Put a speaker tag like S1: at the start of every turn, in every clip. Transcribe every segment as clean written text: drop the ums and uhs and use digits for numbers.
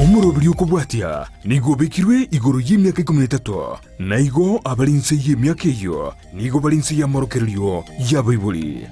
S1: Omoroberi okobwatia nigo obekirwe igoro y'emiaka 13, na igo abare inse y'emiaka eyio nigo bare inse y'amorokererio y'abaibori.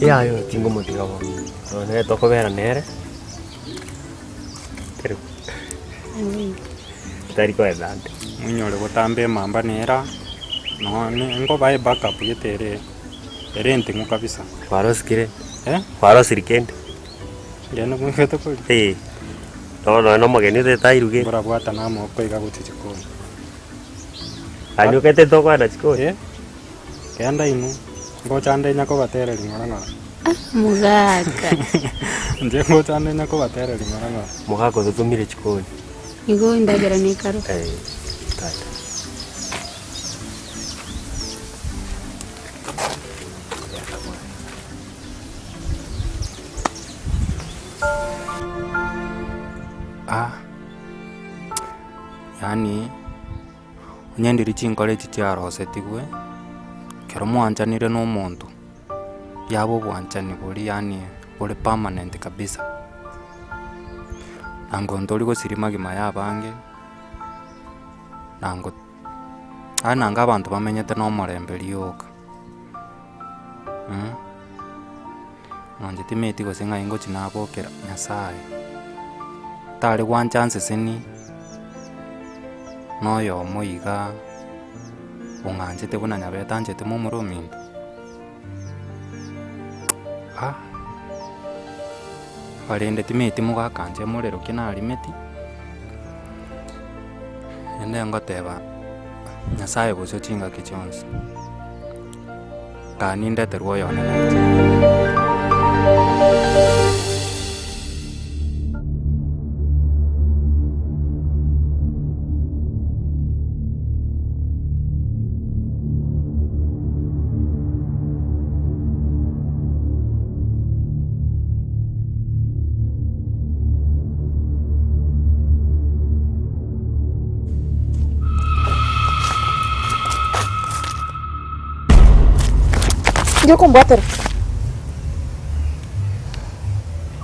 S2: Yaya oyo tingomotiga bono, nonya nere tokobera nere, tari tari koenda ande.
S3: Mwinyore gotamba emamba nera, nonye nkobae ebackup gete ere ere enting'u kabisa.
S2: Kwarosire
S3: Eh?
S2: kwarosiri kende?
S3: Ngende moigete koria?
S2: Eh, bono nonye na omogeni otagete airuge.
S3: Mborabwatane amaboko iga gochia chikoni.
S2: Anyokete tokoenda chikoni?
S3: Eh, genda inwe, ngocha nde nyakobatereria ng'ora ng'ora.
S4: Mogaka.
S3: Inche ngocha nde nyakobatereria ng'ora ng'ora.
S2: Mogaka ototomire chikoni.
S4: Igo endagera nekaro.
S2: Eh, tata.
S3: Ah, yaani onye ndiri chinkoro echi chiarosetigwe, ekero mwanchanire na omonto, yaba obwanchani boria yaani bore permanent kabisa, nango ntori gosiria magima ya abange, nango yaani nango abanto bamenyete na omorembe rioka. Inche timanyeti gose ng'ai ngochia nabokera Nyasaye, tare gwancha nseseni, na oyomo igaa ong'anchete buna nyabete anchete momura ominto, ah, korende timanyeti mogakancha omorero ki narimeti, naende ngoteba Nyasaye bosio chingaki chionsi. Kaa nindeterwe oyone nainche.
S5: Inche okombwatera,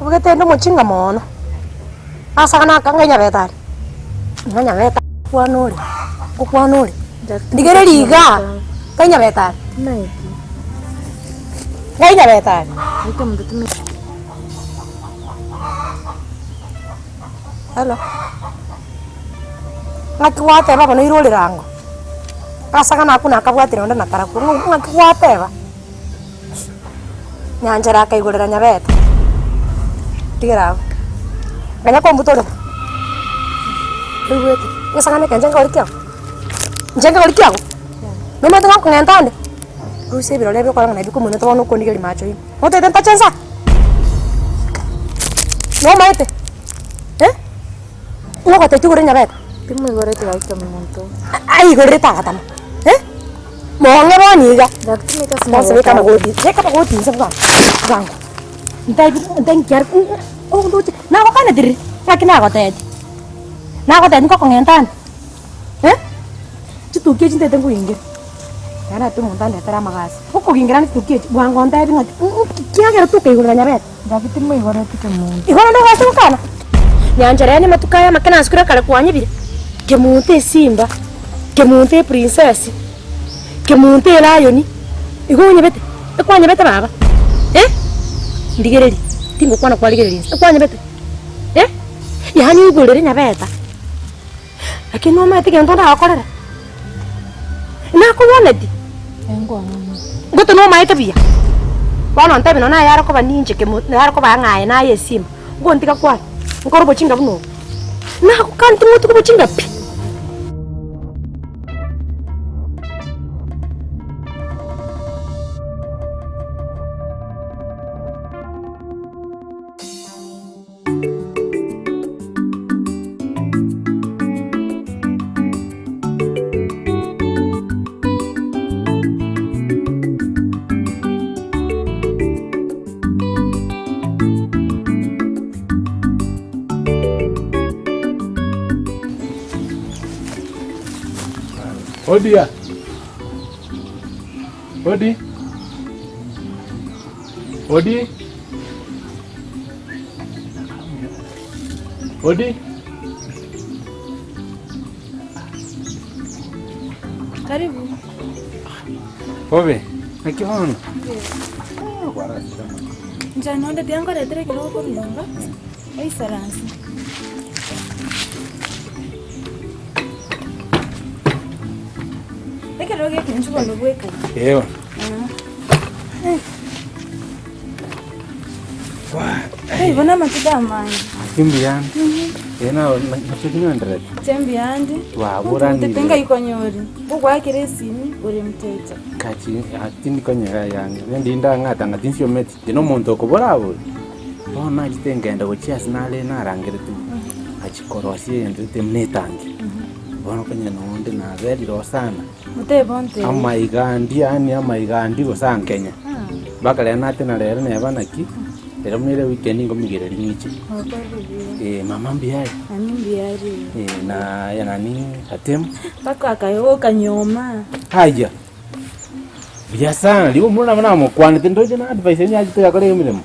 S5: obegete inde omochinga mono, ase agwo naka ng'a nyabete are, ng'a nyabete ngokwana ore, ngokwana ore, ndigereria igaa, ng'a nyabete are, ng'a nyabete are. Hello, ng'aki gwateba bono ira orirango? Ase agwo nakwo nakabwatire onde natarakwa, ng'a ng'aki gwateba? Nyanchera akaigorera nyabete, tigera abwo, ganya kombutorera, oigwete, egesang'ani eke inche nkegori kiago? Inche nkegori kiago? Nomanyete ng'a nkong'enta ande? Rusia ebirore ebio okore ng'a nabi komonete bono okondigeria macho ime, otagete ntache nsa? Nomaete? Eh? Ng'o ogotetia igoro nyabete?
S6: Timoigoreti gaki omonto.
S5: Aigorerete agatama eh? Mong'e bono iga.
S6: Gaki timanyeti ase
S5: Bonsi beka
S6: nyabete
S5: amagoti, beka amagoti inse bwango, bwango. Ntabi ntankiare ondoche, nagokaneti riria, ng'aki nagotetia, nagotetia nkokong'enta ande eh? Chituki echi ntaete nkoingere. Nere omonto andetere amagasi. Okogingera ne chituki echi, bwango ontebi ng'a nki kiagera tokaigorera nyabete.
S6: Gaki timoigoreti kemonto.
S5: Igo naende ogase gokana? Nyanchera yaani amatuko aya amake nasukire kare kwanyebire, kemonto esimba, kemonto eprincess, kemonto elion, igo onyebete, ekwanyebete baba eh? Ndigereria, tingokwana kwarigereria inse, ekwanyebete eh? Yaani oigorere nyabeta. Lakini nomanyete egento ndagokorere? Nakobwaneti? Ngote nomaete buya? Bono ntebi nonya naye are koba ninche kemo nare koba ng'a aye naye esimba, ngontiga kware, nkore obochinga buna obo. Nagokani timotiga obochinga pi.
S7: Odia. Odi. Odi. Odi.
S6: Karibu.
S7: Bobe. Naki bono?
S6: Inche nonde tiga nkoretere ekerogo korwa nyomba, oisaranse. Ekerogo eke inchuo bono bwekane.
S7: Ewa.
S6: Hey, bono amatuko amange.
S7: Mbuya. Eh, na naki kinyenderete?
S6: Inche mbuya nde.
S7: Twaboranire.
S6: Ntete ngai konyori. Ngogoakera esimi ore mteja.
S7: Kachi tindikonyora yange. Rende indang'ata ng'a tinsiometi. Inche nomonto okobora abori. Bono nachete nkagenda gochia ase nare narangeretigwe. Ngachia korosia egento gete buna etangi. Bono konya nonde naberire oo sana.
S6: Motebe ontebie.
S7: Amaiga andi yaani amaiga andi gose ankenya. Mpaka rero natena rero neba naki, rero buna ere weekend nkomigereria ng'iche.
S6: Okorire buya.
S7: Eh, mama mbuya are?
S6: Nami mbuya are.
S7: Eh, na ya nani Atemo?
S6: Mpaka akayoka nyoma.
S7: Haya, buya sana, rigo omwana nabo namokwanete ndoche na advice enye achete gakora emeremo.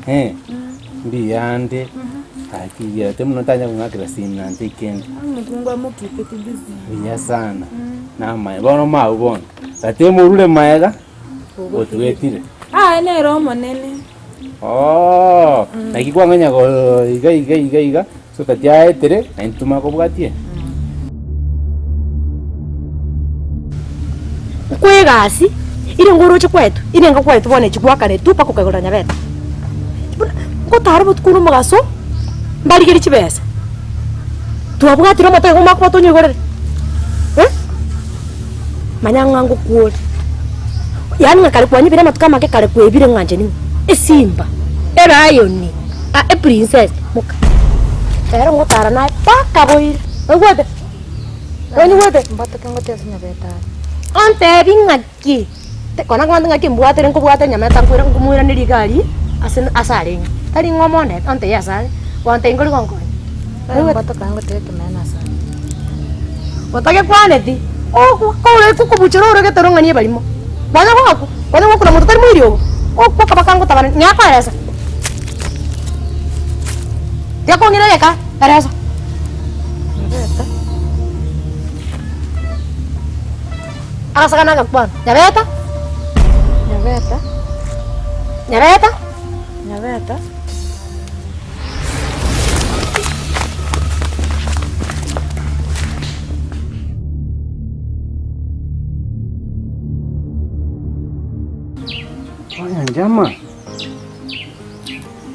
S7: Eh, mbuya ande, gaki iga Atemo ntanya kong'akera simu nante kende.
S6: Omokungu amokipeti busy.
S7: Buya sana, namaye bono mao bono, Atemo orure maega, otwetire.
S6: Aye nere omonene.
S7: Oo, naki kwang'anya go iga iga iga iga, so tatiaetire, naintwe tumanye kobwatia.
S5: Nkoe egasi, ire ngoroche kwetwe, ire ngokwetwe bono echi gwakane tu mpaka okaigorera nyabete. Buna ngotara obotuko na omogaso, mbarigerie chibesa, twabwatire omotego omanye koba tonyoigorere eh? Manya ng'a ngokwore, yaani ng'a kare kwanyebire amatuko amake kare kwebire ng'a inche ning'o? Esimba, elion, ah eprincess, moka. Ero ngotara naye mpaka boire, oigwete? Onyigwete?
S6: Mbotoke ngote ase nyabete aya.
S5: Ontebi ng'aki, kona kobwate ng'aki mbwatire nkobwate enyama etankwera nkomoiraneria iga aria ase ase arenge. Tari ng'a omondete, ontebie ase are, gontebia nkori gonkonya.
S6: Oigwete? Mbotoka ngote ekeene ase are.
S5: Otagekwaneti, okore kokobuchera ore getoro ng'a nebarimo. Kwanya gokwa, kwanya gokwa na monto tari moiri obo, okwa okaba kangotabana, ng'a koeresa. Tiga kong'ira egeka, eresa.
S6: Nyabeta.
S5: Agasakana agakwana, Nyabeta,
S6: Nyabeta.
S5: Nyabeta.
S6: Nyabeta.
S7: Onya njama,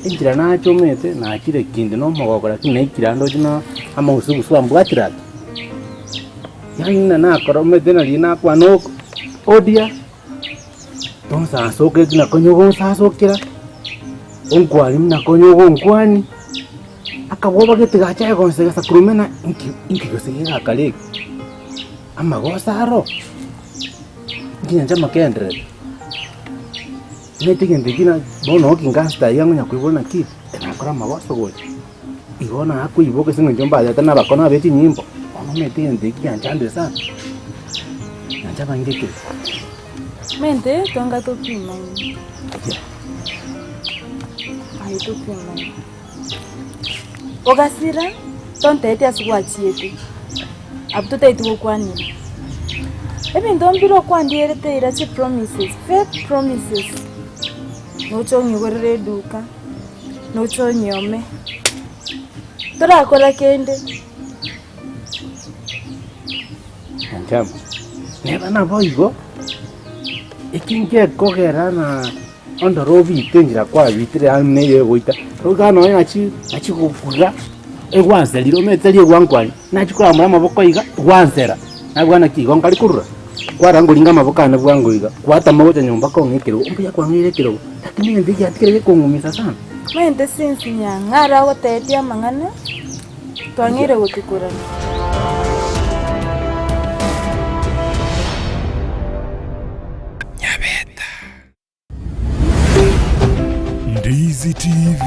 S7: enchera nachomete nachire kinde na omogoko lakini naikire ande oche na amagusugusu ambwatire ake. Yaani ng'a nakora omanyete nari nakwana oko odia. Tonsansokereti na konya ogonsasokera, onkwani buna konya ogonkwani, akabwoba gete gacha gonsegesa korwa inki inki gose gegakara eke? Amagoso aro, inki nyancha amakendererete? Omanyete egento ekio na bono okingansete aiga ngonya koigwa naki, nakora amagoso gocha. Igo nakoiboka ase eng'encho mbachete na abakoni abe chinyimbo, bono omanyete egento ekio gianchandire sana, nyancha bangekire.
S6: Mente twanga topimane. Aye topimane. Ogasira tontebetie ase gwachiete, abwo totaeti gokwanera. Ebinto mbire okwandierete eira chipromises, fake promises, noche ong'igorere eduka, noche onyiome, torakora kende.
S7: Nyanchama, neba naboigo, eki ngekogera na ondore obite enchera kwabitire amo na eye egoita, iga nonya nachi nachi gokuga egwanserire omanyete tari egwankwani, nachi koramora amaboko iga, gwansera, nabua naki igo nkare korura, kwarora ngoringa amaboko ane bwango iga, gwatama gocha nyomba kong'a ekerogo, mbuya kwang'eire ekerogo, lakini egento eke giatigire gekong'umisa sana.
S6: Omanyete since Nyang'ara agotebetie amang'ana. Twang'eire gotukorana.
S1: Ndizi TV,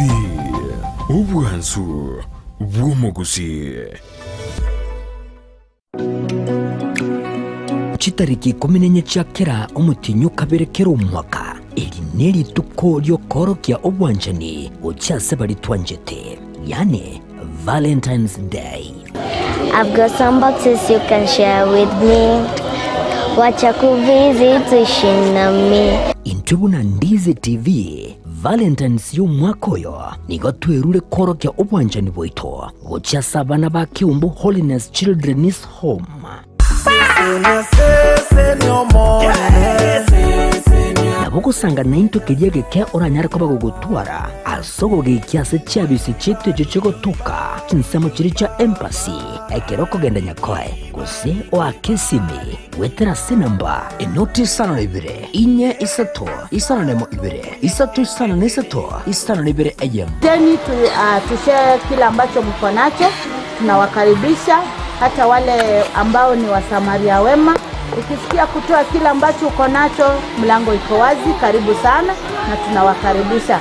S1: obwansu bw'omogusii.
S8: Chitariki ikomi na enye chia kera omotienyi o kabere kera omwaka, eri nerituko ri'okoorokia obwanchani gochia ase baria twanchete, yaani Valentine's Day.
S9: I've got some boxes you can share with me Wacha kuvisit uishi nami.
S8: Intwe buna Ndizi TV, Valentine's y'omwaka oyo nigo twerure koorokia obwanchani bwaito gochia ase abana ba Keumbu Holiness Children's Home. Nabo ogosanga naintwe keria egeke oranyare koba gogotwara ase ogogekia ase chiabisi chiaito echio chigotoka chinsemo chiria chia embassy ekero okogenda Nyakoe gose oake esimi goetera ase enamba enoti isano na ibere inye isato isano na emo ibere isato isano na isato isano na ibere eyemo.
S10: Teni tu, uh, tushare kile ambacho mko nacho. Tunawakaribisha hata wale ambao ni wasamaria wema. Ukisikia kutoa kile ambacho uko nacho, mlango iko wazi. Karibu sana na tunawakaribisha.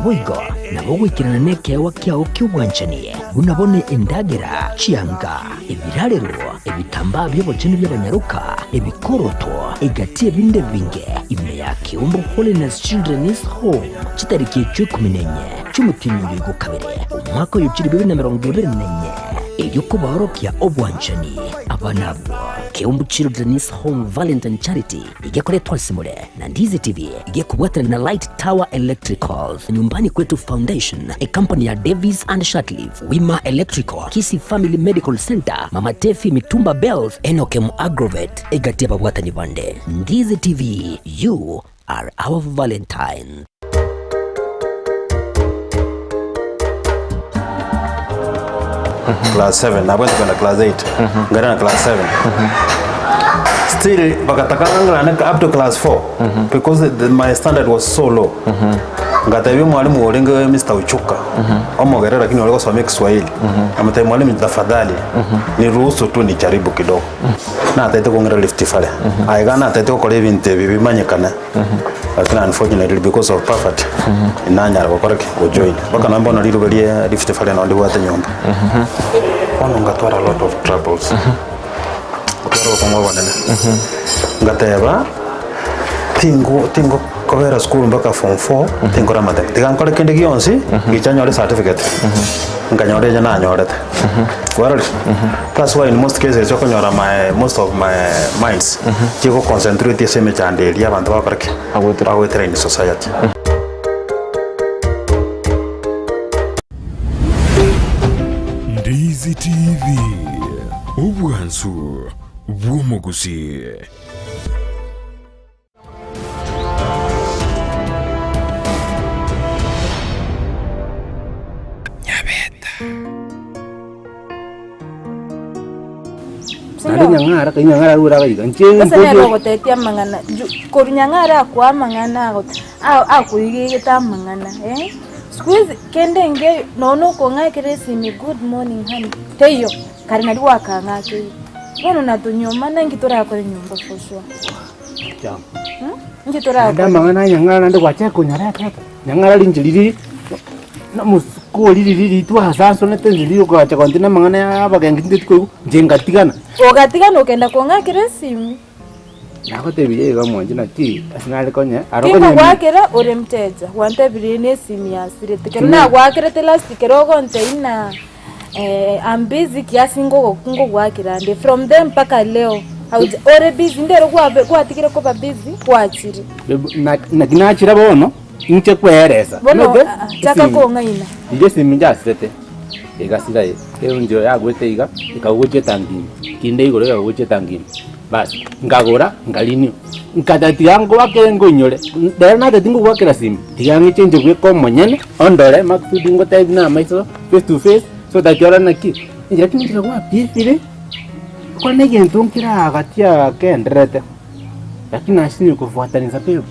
S8: Boigo nabo goikerana nekeegwa kiao ki'obwanchani, buna bono endagera, chianga, ebirarero, ebitambaa bi'obochenu bi'abanyaroka, ebikoroto, egati y'ebinde ebinge, ime ya Keumbu Holiness Children's Home, chitariki echio ikomi na enye chi'omotienyi oyo igo kabere, omwaka oyo chilifu ibere na emerongo ebere na enye, erio kobaorokia obwanchani abana abwo. Keumbu Children's Home Valentine Charity igekoretwa ase more na Ndizi TV igekobwatana na Light Tower Electricals, Nyumbani Kwetu Foundation, ecompany ya Davis and Shirtliff, Wima Electrical, Kisii Family Medical Center, Mama Tefi Mitumba Bells, Enokem Agrovet, egati y'ababwatani bande. Ndizi TV, you are our Valentine.
S11: Class 7 nabwate kogenda class 8 nkairana class 7 still bagataka ng'ang'ane up to class 4 because the, my standard was so low ngatebia omwalimu orenge Mr. Uchuka omogere lakini ore gosoma ekiswahili nkamotebia mwalimu tafadhali niruhusu tu nijaribu kidogo natete kong'ira Rift Valley aye iga natete gokora ebinto ebi bimanyekane Lakini unfortunately because of poverty inanyara gokora ki? Gojoin. Mpaka na mbono riruba rie Rift Valley nonye ndibwate nyomba. Bono ngatwara a lot of troubles. Ngatwara obokong'u obonene. Ngateba tingo tingokobera school mpaka form four tinkora amatemo. Tiga nkore kende gionsi gicha nyore certificate. Nkanyora eria nanyorete. Kwarorire? That's why in most cases okonyora my most of my minds chigo concentrate ase emechando eria abanto bagokora ki? Bagoetera in society.
S1: Ndizi TV, obwansu bw'omogusii.
S7: Naende Nyang'ara, kai Nyang'ara arure agaiga, inche
S6: Gose nere
S7: mporie
S6: ogotetia amang'ana, ju- korwa Nyang'ara akoa amang'ana ago- a- akoigegete amang'ana eh. Siku hizi kende enkeyo nonya okong'akera esimi good morning honey, teiyo, kare naria gwakang'akeire. Bono natonyomana nki torakore nyomba for sure. Inki
S7: Naende
S6: torakore?
S7: amang'ana a Nyang'ara naende gwachaka konyareta ata, Nyang'ara rinche riria nomosuko oria riria ritwa asansonete inche riria okogacha gonti na amang'ana ya abagenki tinteti koigwa, inche ngatigana.
S6: Ogatigana okenda kong'akera esimi.
S7: Nagotebirie iga mwanche naki ase nare konya aro konya
S6: Tingogwakera ore mteja, gwantebirie na esimi yasirete. Ekero nagwakerete last kero ogontebia ng'a I'm busy kiasi ngogo ngogwakera ande. From then mpaka leo hauja ore busy ndero kwabe kwatigire koba busy gwachire.
S7: Naki nachire bono inche kweresa.
S6: Bono
S7: Omanyete?
S6: chaka
S7: Esimi.
S6: kong'aina.
S7: Rigia esimi njasirete, egasira enchera yagoeta iga, ekagwa gochia etangi ime, kinde igoro ekagwa gochia etangi ime, bas, nkagora nkarinia, nkateba tiga ngoakere nkoinyore, rero natebeti ngogoakera simi, tiga ng'iche inche bweka omonyene, ondore makusudi ngotebi na amaiso face to face, so that orore naki, inche lakini enchera gwapirire, okore na egento nkere agati aa kendererete, lakini nasinywe kofuatanisa babe.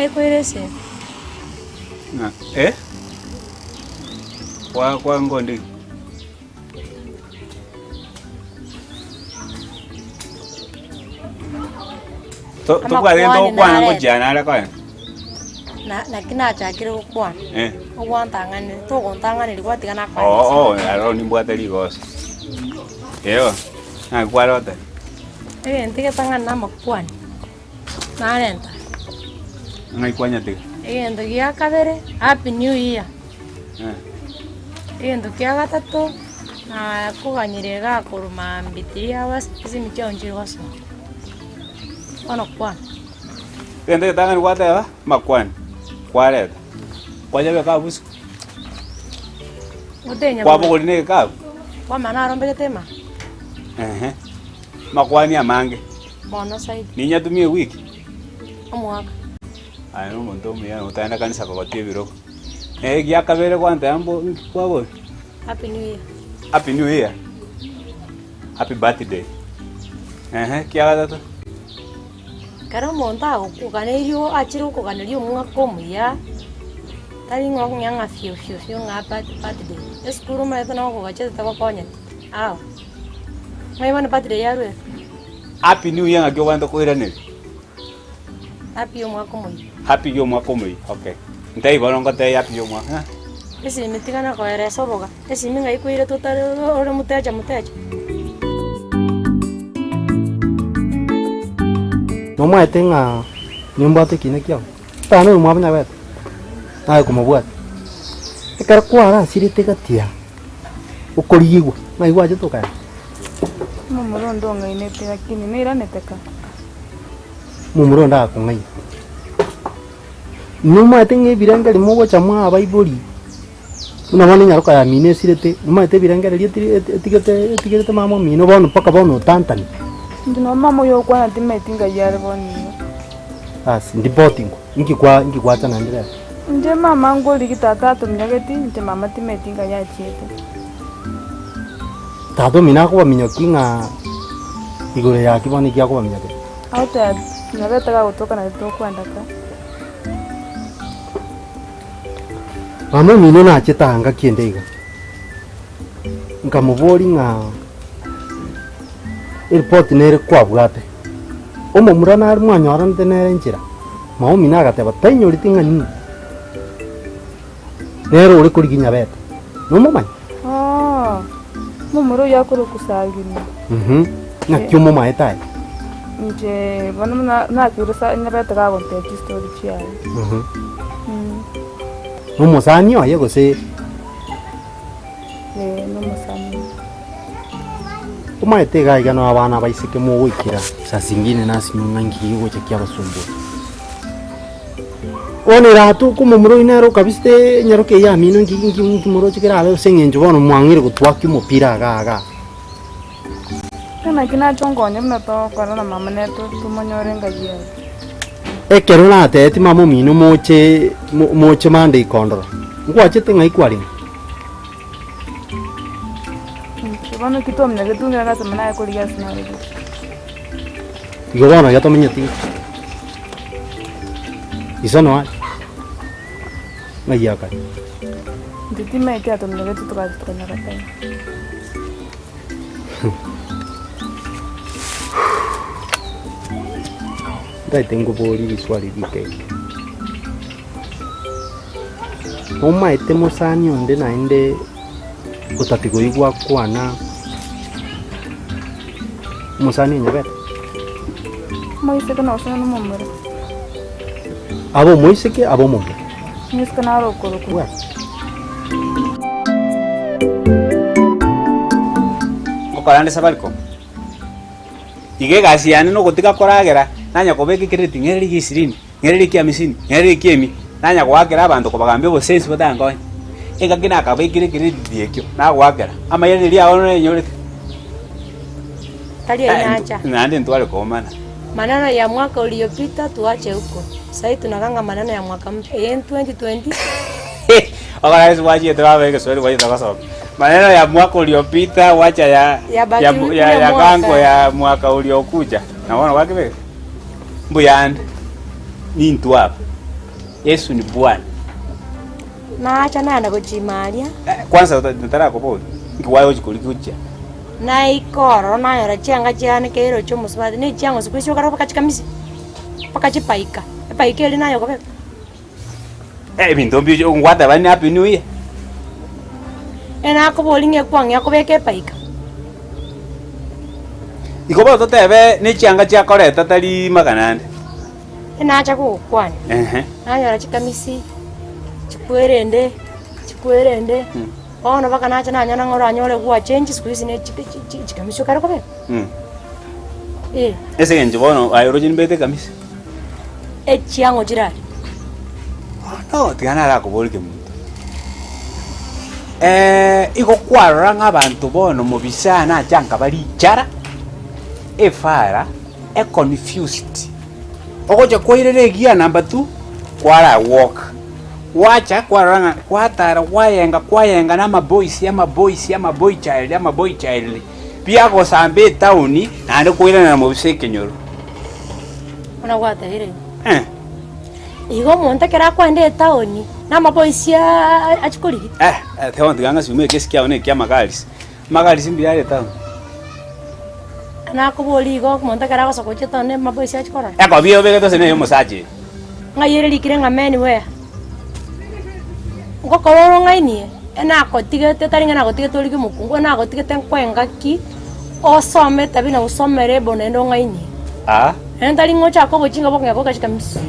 S12: Ekoire esemi.
S13: Ng'a eh? Kwa kwa ngondi. To tobwate
S12: Amakwani
S13: togokwana
S12: nareta.
S13: ngochiana are konya.
S12: Na naki nachakire gokwana,
S13: Eh.
S12: ogwantang'anire togontang'aneria gwatiga nakwana
S13: Oo oo aro nimbwate rigoso. Eyo, naki kwarota?
S12: Egento egetang'ani na amakwani, narenta.
S13: Ng'ai kwanyatiga?
S12: Egento gia kabere, happy new year.
S13: Eh.
S12: Egento kia gatato, nakoganyire iga korwa maambia three hours esimi chiao nchiri gosoa. Bono kwana.
S13: Egento egetang'ani gwateba, amakwani, kwareta, kwanyabeka abwo isiko,
S12: Gotenya
S13: kwabogoria na egekabu,
S12: Kwamanya narombegete ema.
S13: ehe, amakwani amange,
S12: Bono saidi.
S13: ninyatumie ewiki.
S12: Omwaka.
S13: Aye nomonto omuya otagenda kanisa kogotia ebirogo. Egia kabere gwanteba mbo nki kwabori?
S12: Happy new year.
S13: Happy new year. Happy birthday. Ehe, kia gatato.
S12: Ekero omonto agokoganeria achire gokoganeria omwaka omuya, tari ng'a okong'ea ng'a fio fio fio ng'a birthday. Esukuru omanyete nogokogachete tagokonyeti, ao. Ng'ai bono birthday yarwete?
S13: Happy new year ng'aki obwenerete koiraneria?
S12: Happy omwaka omoyia.
S13: Happy ya omwaka omoyia, okay. Ntaibo bono ngotebia happy ya omwaka ng'a.
S12: Esimi tiga nakoeresa oboga, esimi ng'ai koiretwe otari ore motecha motecha.
S2: Nomaete ng'a nimbwate ekiina kiao? Tana oyo mwabanyabete, naye komobwata. Ekero kwarasirete gati aa, okorigigwa, ng'ai gwachete okaenda?
S6: Omomura onde ong'ainete lakini nairanete ka.
S2: Momura onde agakong'aina. Nomaete ng'a ebirengererio mogocha mwa abaibori, buna bono enyaroka yamino esirete, nomaete ebirengererio etiri etigete etigerete mama omino bono mpaka bono otantani.
S6: Inche nonya mama oyio ogokwana timanyeti ngai are bono iga.
S2: Bas, ndipotingwa, inki kwa inki gwacha naende rero?
S6: Inche mama ngorigi tata atominyogeti, inche mama timanyeti ngai achiete.
S2: Tata omino akobaminyokia ng'a igoro yaki bono eki akobaminyokia?
S6: Agoteba, Nyabete gagotoka nario tokwenda ka.
S2: Mama omino nachete aa ngaki ende iga, nkamoboria ng'a eripoti nere kwabwate, omomura nare mwanyoranete nere nchera? Mama omino agateba tainyoreti ng'a ning'o, nere ore korigia Nyabete, nomomanye?
S6: Oo, omomura oyio akorokwa Sagini.
S2: Mh, naki omomaete aye?
S6: Inche bono buna nakwire sa nyabete gagontebia chistori chiaye.
S2: Mh. Nomosani oye gose?
S6: Ee, nomosani oye.
S2: Omaete iga iga no abana abaiseke mogoikera saa zingine nasinywa ng'a inki kegocha kiabasumbua. Bono eratuke omomura oyio nere okabisete enyaroka eyio yamino inki inki inki moroche kerabe ase eng'encho bono mwang'eire gotwakia omopira iga igaa.
S6: Naki nache onkonye buna togokora na mama nere tomonyore ngaki yaye.
S2: Ekero nateeti mama omino moche moche mande ikondora, nkwachete ng'ai kwarenge?
S6: Inche bono ki twamanya getungire ase mama naye korigia ase naroche.
S2: Igo bono iga tomenyeti inki? Iso noare? Ng'ai akare?
S6: Inche timaeti atomenyete togacha tokanyora taiyo.
S2: Ntaete nkoborie riswali rike iga. Nomaete mosani onde naende otatigoigwa akwana omosani onyebete?
S6: Omoiseke na gose nomomura.
S2: Abe omoiseke abe omomura.
S6: Omoiseke naro okorokwa.
S13: Ngokora nde Safaricom. Iga egasi yane nogotiga koragera, nanya kobeka ecredit ng'ereri ekia ishirini, ng'ereri ekia hamsini, ng'ereri ekia emia, nanya goakera abanto kobagambia obosensi botankonye. Engaki nakabekire ecredit ekio, nagoakera, amairereri ao nenyorete.
S12: Tari ainacha.
S13: Naende ntware koomana.
S12: Maneno ya mwaka uliopita tuache huko. Sai tunaganga maneno ya mwaka mpya. Eye 2020.
S13: Okora ase gwachiete baba egeswahili gwachete gosoma. Maneno ya mwaka uliopita wacha ya
S12: Yabaki
S13: ya
S12: ule
S13: ya, ya
S12: mwaka.
S13: gango ya mwaka uliokuja. Na bono gwakebeka. Mbuyande. Nintwe aba. Yesu ni Bwana.
S12: Nacha naenda gochima aria.
S13: Kwanza ntarakoboria, nki kwaye gochia korigia gochia?
S12: Naika ororo nanyora chianga chiane kera oche omosubati, ne chianga ase kwesio okare mpaka chikamisi, mpaka chipaika, epaika eria naye okobeka.
S13: Ebinto mbio ngwateba ni happy new year.
S12: Enakoboria ng'a ekwang'ea kobeka epaika.
S13: Igo bono totebe ne chianga chiakoreta tari magana ande.
S12: Enacha gogokwania,
S13: Ehe.
S12: nanyora chikamisi, chikwerende, chikwerende, bono mpaka nacha nanyora ng'a oranyore gwachengi siku hizi ne chi- chi- chi- chikamisi okare kobeka. Eh.
S13: Ase eng'encho bono aye oroche nimbete ekamisi.
S12: Echiang'o chire aria.
S13: Bono tiga narakoborie kemunto. Igo kwarora ng'a abanto bono mobisa nachanka bare richara, efara, econfused. Ogocha kwairera egear number two, kwaragwoka. Gwacha kwarora ng'a gwatara kwayenga kwayenga na amaboys amaboys amaboy child amaboy child, biagosamba etown naende koirana mobisa ekenyoro.
S12: Buna gwatebire.
S13: Eh.
S12: Igo omonto ekero akoenda etaoni, na amaboys achie korigia.
S13: Eh, eh, tiga ng'asiume ekesi kiao na ekia amagaris. Amagaris mbuya are etaoni.
S12: Nakoboria igo, omonto ekero agosoka gochia etaoni na amaboys achie korora.
S13: Ekobia obegete ase neye omosacha eye.
S12: Ng'ai ere rikire ng'a men wear. Ngokora orong'ainie, enagotigete tari ng'a nagotigete origie omokungu, enagotigete nkoe engaki osome etabi na osome label naende ong'ainie.
S13: Aa.
S12: Naende tari ng'a ochake obochinga bwa kong'ea goika chikamisi.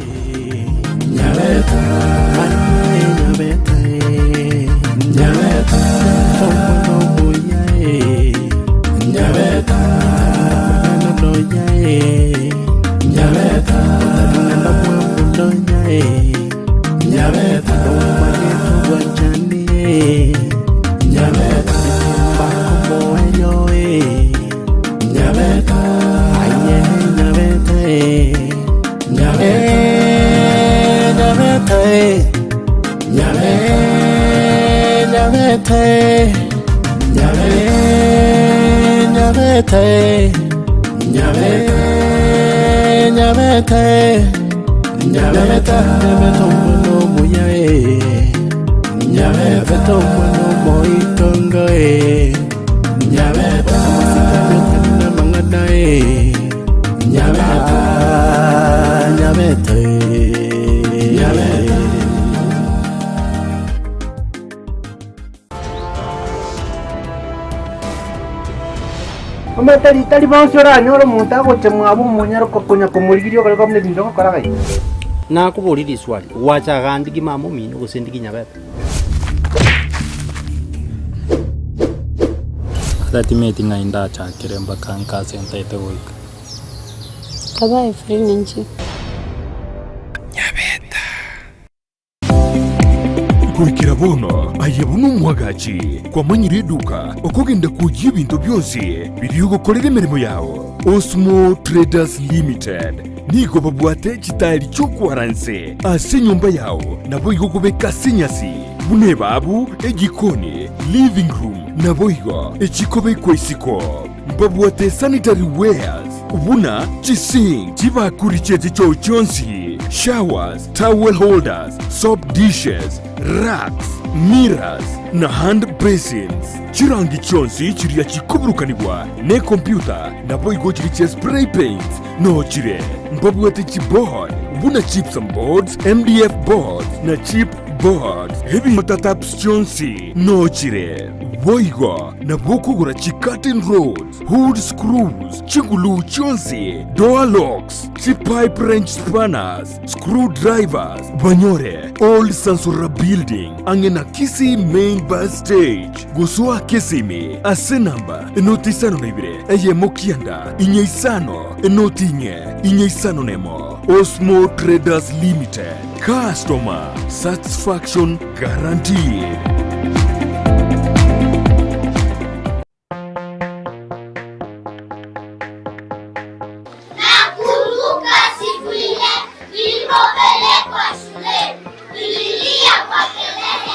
S7: Omanyete ritari bonsi oranyore omonto agocha mwabo omonyare konya komorigiria okore buna ebinto ogokora gaiga.
S2: Nakoboria riswali, gwacha iga ndigi mama omino gose ndigi nyabete?
S3: Ata timeti ng'ai ndachakere mpaka nka ase ntaete goika.
S4: Tabae free ninche.
S1: Goikera bono, aye buna omwagachi, kwamanyire eduka okogenda kwoyia ebinto bionsi biria ogokorera emeremo yao. Osmo Traders Limited nigo babwate chitaeri chi'okwara nse ase enyomba yao naboigo okobeka ase enyasi buna ebabu, ejikoni, living room naboigo echikobekwa isiko. Mbabwate sanitary wares buna chisink, chibakuri chie chichoo chionsi, showers, towel holders, soap dishes, racks, mirrors, na hand basins. Chirangi chionsi chiria chikoburukanigwa nekompyuta naboigo chiria chia spray paints noo chire. Mbabwate chiboard buna gypsum boards, MDF boards na chip boards. Ebinto taps chionsi noo chire. Boigo nabo okogora chi-curtain rods, hood screws, chiguluu chionsi, door locks, chi-pipe wrench spanners, screw drivers, banyore Old Sansora Building ang'e na Kisii Main Bus Stage. Gosoa Kisimi ase namba enoti isano na ibere eyemo kianda inye isano enoti inye inye isano nemo. Osmo Traders Limited, Customer Satisfaction Guaranteed.
S14: Nakumbuka siku ile nilipopelekwa shuleni, nililia kwa kelele.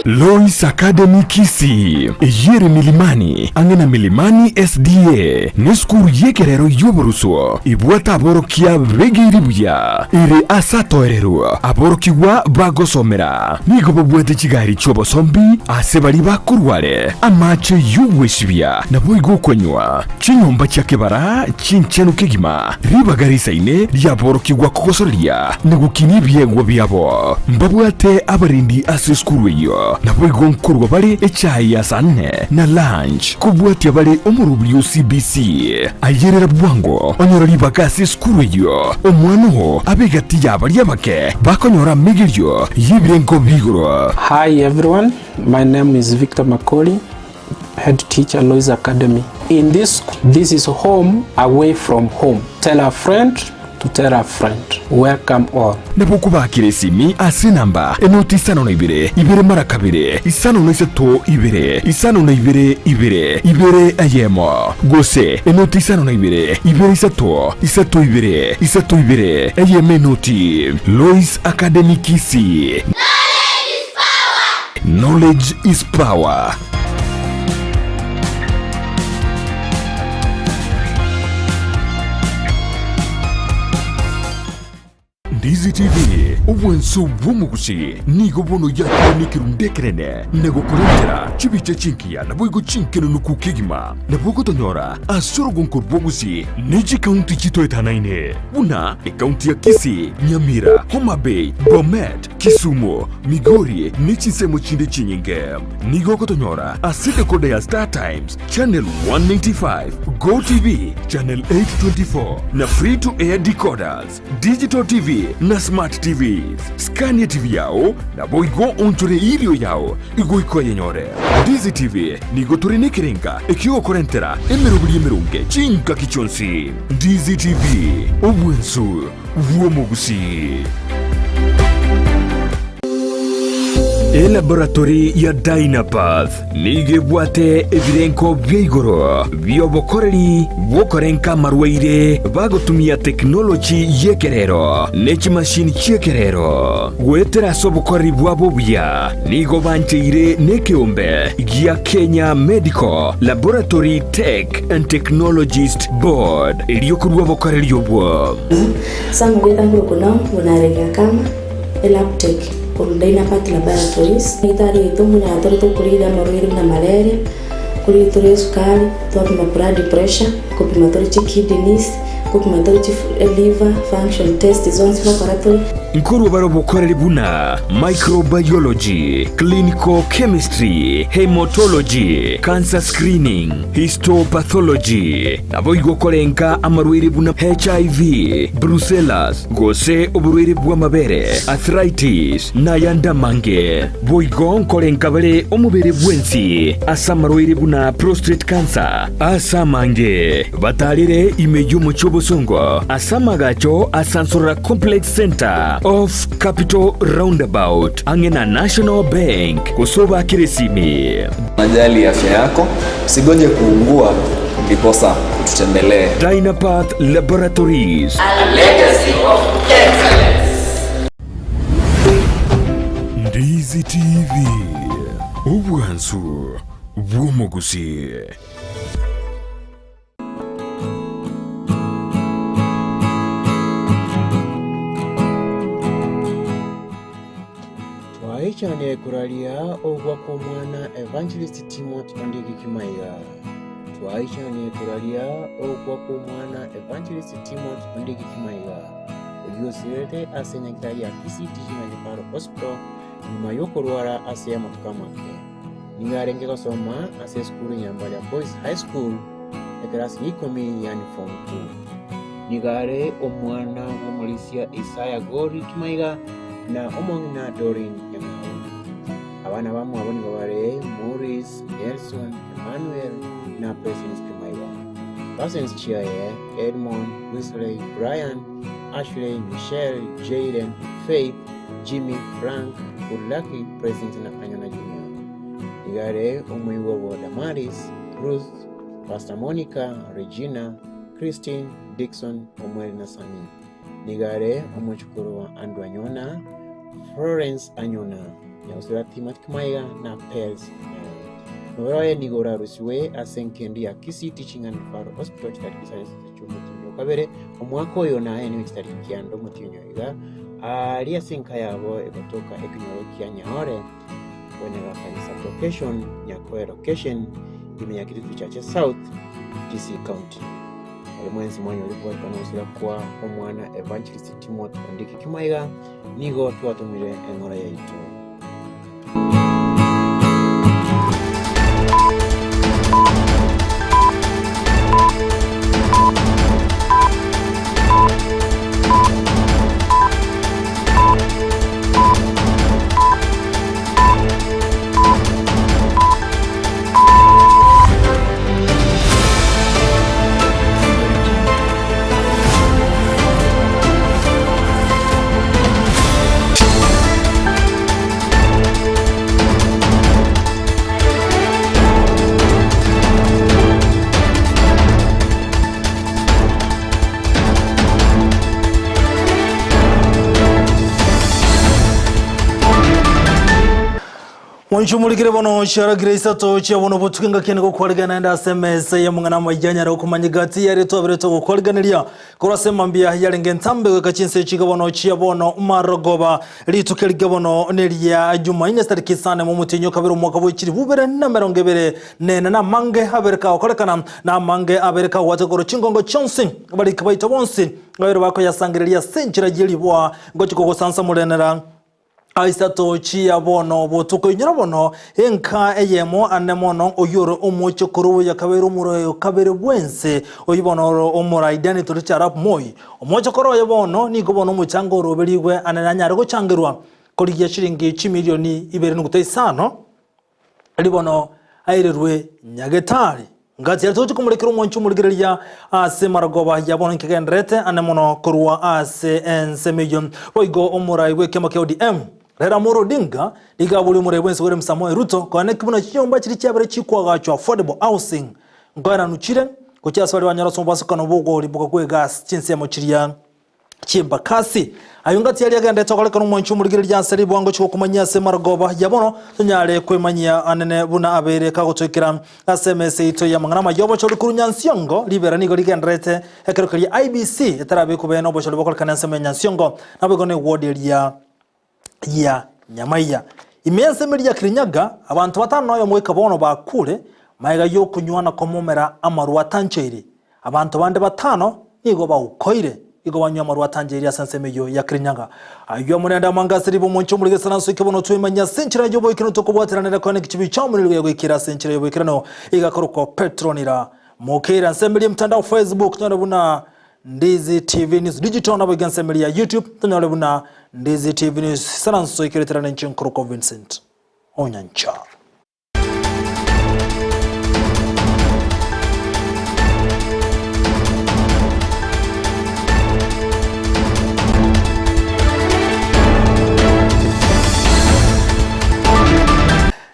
S1: Lois Academy Kisii, eyio ere Milimani, ang'e na Milimani SDA, nesukuru y'ekerero y'oboruswo ebwate aborokia begeire buya, ere ase atoererwa aborokigwa bagosomera. Nigo babwate chigari chi'obosombi ase baria bakorware amache y'ogwesibia naboigo okonywa. Chinyomba chia kebara chinchenu kegima, ribaga risaine riaborokigwa kogosoreria na gokinia ebiegwa biabo. Mbabwate abarendi ase esukuru eyio, naboigo nkorua bare echae ya saa nne na lunch, kobwatia bare omorobiri o CBC. Ayerera bwango onyore ribaga ase esukuru eyio, omwana oo abe egati ya baria abake bakonyora amegerio y'ebirengo bi'igoro.
S15: Hi everyone, my name is Victor Makori, head teacher Lois Academy. In this this is home away from home. Tell a friend to tell a friend. Welcome all.
S1: Nabo okobakera esimi ase enamba enoti isano na ibere, ibere mara kabere, isano na isato ibere, isano na ibere ibere, ibere eyemo, gose enoti isano na ibere, ibere isato, isato ibere, isato ibere, eyemo enoti. Lois Academy Kisii. Knowledge is power. Ndizi TV, obwanso bw'omogusi nigo bono yakire nekerundu ekenene na gokorentera chibicha chinkiya naboigo chinkenenuku kegima. Nabo ogotonyora ase orogonko rw'ogusi ne chikaunti chitoetanaine buna ekaunti ya Kisii, Nyamira, Homa Bay, Bomet, Kisumu, Migori ne chinsemo chinde chinyinge. Nigo ogotonyora ase decoder ya Star Times, Channel 195, Go TV, Channel 824 na Free to Air decoders, Digital TV na Smart TVs. Scania TV yao naboigo onchore irio yao igoika oyenyore. Ndizi TV nigo tore nekerenga ekiogokorentera emeroberi emeronge chingaki chionsi. Ndizi TV, obwensu bw'omogusii. Elaboratory ya Dynapath nigo ebwate ebirengo bia igoro bi'obokoreri bw'okorenka amarwaire bagotumia tekinoloji y'ekerero ne chimashini chi'ekerero. Goetera ase obokoreri bwabo obuya nigo bancheire nekeombe gia Kenya Medical Laboratory Tech and Technologist Board erio korua obokoreri obwo.
S16: Sam goeta nguru nao buna Kama, Elabtech, korwa Dynapath Laboratories. Daktari oito mbuna tore tokorigia amarwaire buna malaria, korigia tore esukari, twapima blood pressure, kopima tore chikidneys, Nkopima tore chi liver function test zonsi ngokora tore.
S1: Nkorwa bare obokoreri buna microbiology, clinical chemistry, haematology, cancer screening, histopathology, naboigo korenka amarwaire buna HIV, brucellas, gose oborwaire bw'amabere, arthritis, na ayande amange. Boigo nkorenka bare omobere bwensi ase amarwaire buna prostate cancer, ase amange batarire ime y'omochie obosongo ase amagacho a Sansorora Complex Centre off Capital Roundabout ang'e na National Bank gose obakere esimi.
S17: Unajali afya yako, usigoje kuungua ndiposa ututembelee.
S1: Dynapath Laboratories.
S17: A legacy of excellence.
S1: Ndizi TV, obwansu bw'omogusii.
S18: Twaichanire koraria ogwa kw'omwana Evangelist Timothy Ondieki Kimaiga. Twaichanire koraria ogwa kw'omwana Evangelist Timothy Ondieki Kimaiga, oyio osirete ase enyagitari ya Kisii Teaching and Referral Hospital nyuma y'okorwara ase amatuko amake. Nigo arenge gosoma ase esukuru Nyambaria Boys High School ekerasi gia ikomi yaani form two. Nigo are omwana bw'omorisia Isaya Gori Kimaiga na omong'ina Doreen Nyang'au. Abana bamwabo nigo bare Maurice, Nelson, Emmanuel na Blessings Kimaiga. Cousins chiaye, Edmond, Wesley, Brian, Ashley, Michelle, Jayden, Faith, Jimmy, Frank, Goodlucky, Blessings na Anyona Junior. Nigo are omoigwa bwa Damaris, Ruth, Pastor Monica, Regina, Christine, Dickson, Omweri na Sammy. Nigo are omochukuru wa Andrew Anyona, Florence Anyona, Nyagusira Timothy Kimaiga na Pels Nyayo. Omobere oye nigo orarusigwe ase engendu ya Kisii Teaching and Referral Hospital chitariki isano na isato chi'omotienyi o kabere omwaka oyo na aye nigo chitariki kianda omotienyi oyo iga aaria ase enka yabo egotoka ekenyoro kia Nyaore Bonyagakari sub-location, Nyakoe location, ime ya Kitutu Chache South, Kisii County. Ore mwensi mwanyore kobwatikana ogosira kwa omwana Evangelist Timothy Ondieki Kimaiga, nigo twatomire eng'ora yaito.
S19: Mwanchumurikire bono chiaragire isato chia bono botuko engaki ene gokwarigana naende ase emesa y'amang'ana amaya anyare okomanya egati yaria twabere togokwariganeria korwa ase mambia yarenge entambe goika chinse chiga bono chia bono marogoba rituko eriga bono neria Jumaine tariki isano emo omotienyi o kabere omwaka bwe chilifu ibere na emerongo ebere nene na amange abere kagokorekana na amange abere kagwateka korwa chingongo chionsi abariki baito bonsi babere bakoyasangereria ase enchera ye riboa ngochia kogosansamorenera Aisato chia bono botuko inyora bono enka eyemo ane mono oyio ore omochokoro oyo akabeire omoroe o kabere bwense oyio bono ore omorai Daniel Toroitich arap Moi. Omochokoro oye bono nigo bono omochango oroberigwe ane nanyare gochangerwa korigia chiringi chimilioni ibere nuguta isano Erio bono airerwe nyagetari. Ngachia toche komorekera omwancho omorigereria ase marogoba ya bono nkegendererete ane mono korwa ase ensemo eyio. Boigo omorai bw'ekiama kia ODM, Raila Amolo Odinga, nigo aboria omorai bw'ense William Samoei Ruto koaneki buna chinyomba chiria chiabere chikoagachwa affordable housing nkoenanu chire gochia ase baria banyora ase omobasokano bw'ogorimboka kw'egasi chinsemo chiria chi'embakasi. Ayio ngati aria agenderete ogorekana omwancho omorigereria ase ribwango chigokomanyia ase marogoba ya bono, tonyare kwemanyia anene buna abeire kagotoikera ase emesa yaito y'amang'ana amaya. Obochori korwa Nyansiongo, ribera nigo rigendererete ekero keria IEBC etarabekwa bene obochori bokorekana ensemo ya Nyansiongo, naboigo ne ward eria ya Nyamaiya. Ime y'ensemo eria ya Kirinyaga, abanto batano na oyomo goika bono bakure, magega y'okonywa na komomera amarwa atancheiri. Abanto bande batano. nigo baukoire, igo banywa amarwa atancheirie ase ensemo eyio ya Kirinyaga. Ayio amo naende amange ase riba omonche omorige esaranso eke bono twemanye ase enchera y'oboikeranu tokobwateranera koena egechibi chia omonene rigoya goikera ase enchera y'oboikeranu igakorokwa Petronira Mokeira nsemerie mtandao Facebook tonyore buna Ndizi TV News Digital nabo iga nsemerie ya YouTube tonyore buna Ndizi TV News esaranso ikereterana inche nkorokwa Vincent Onyancha.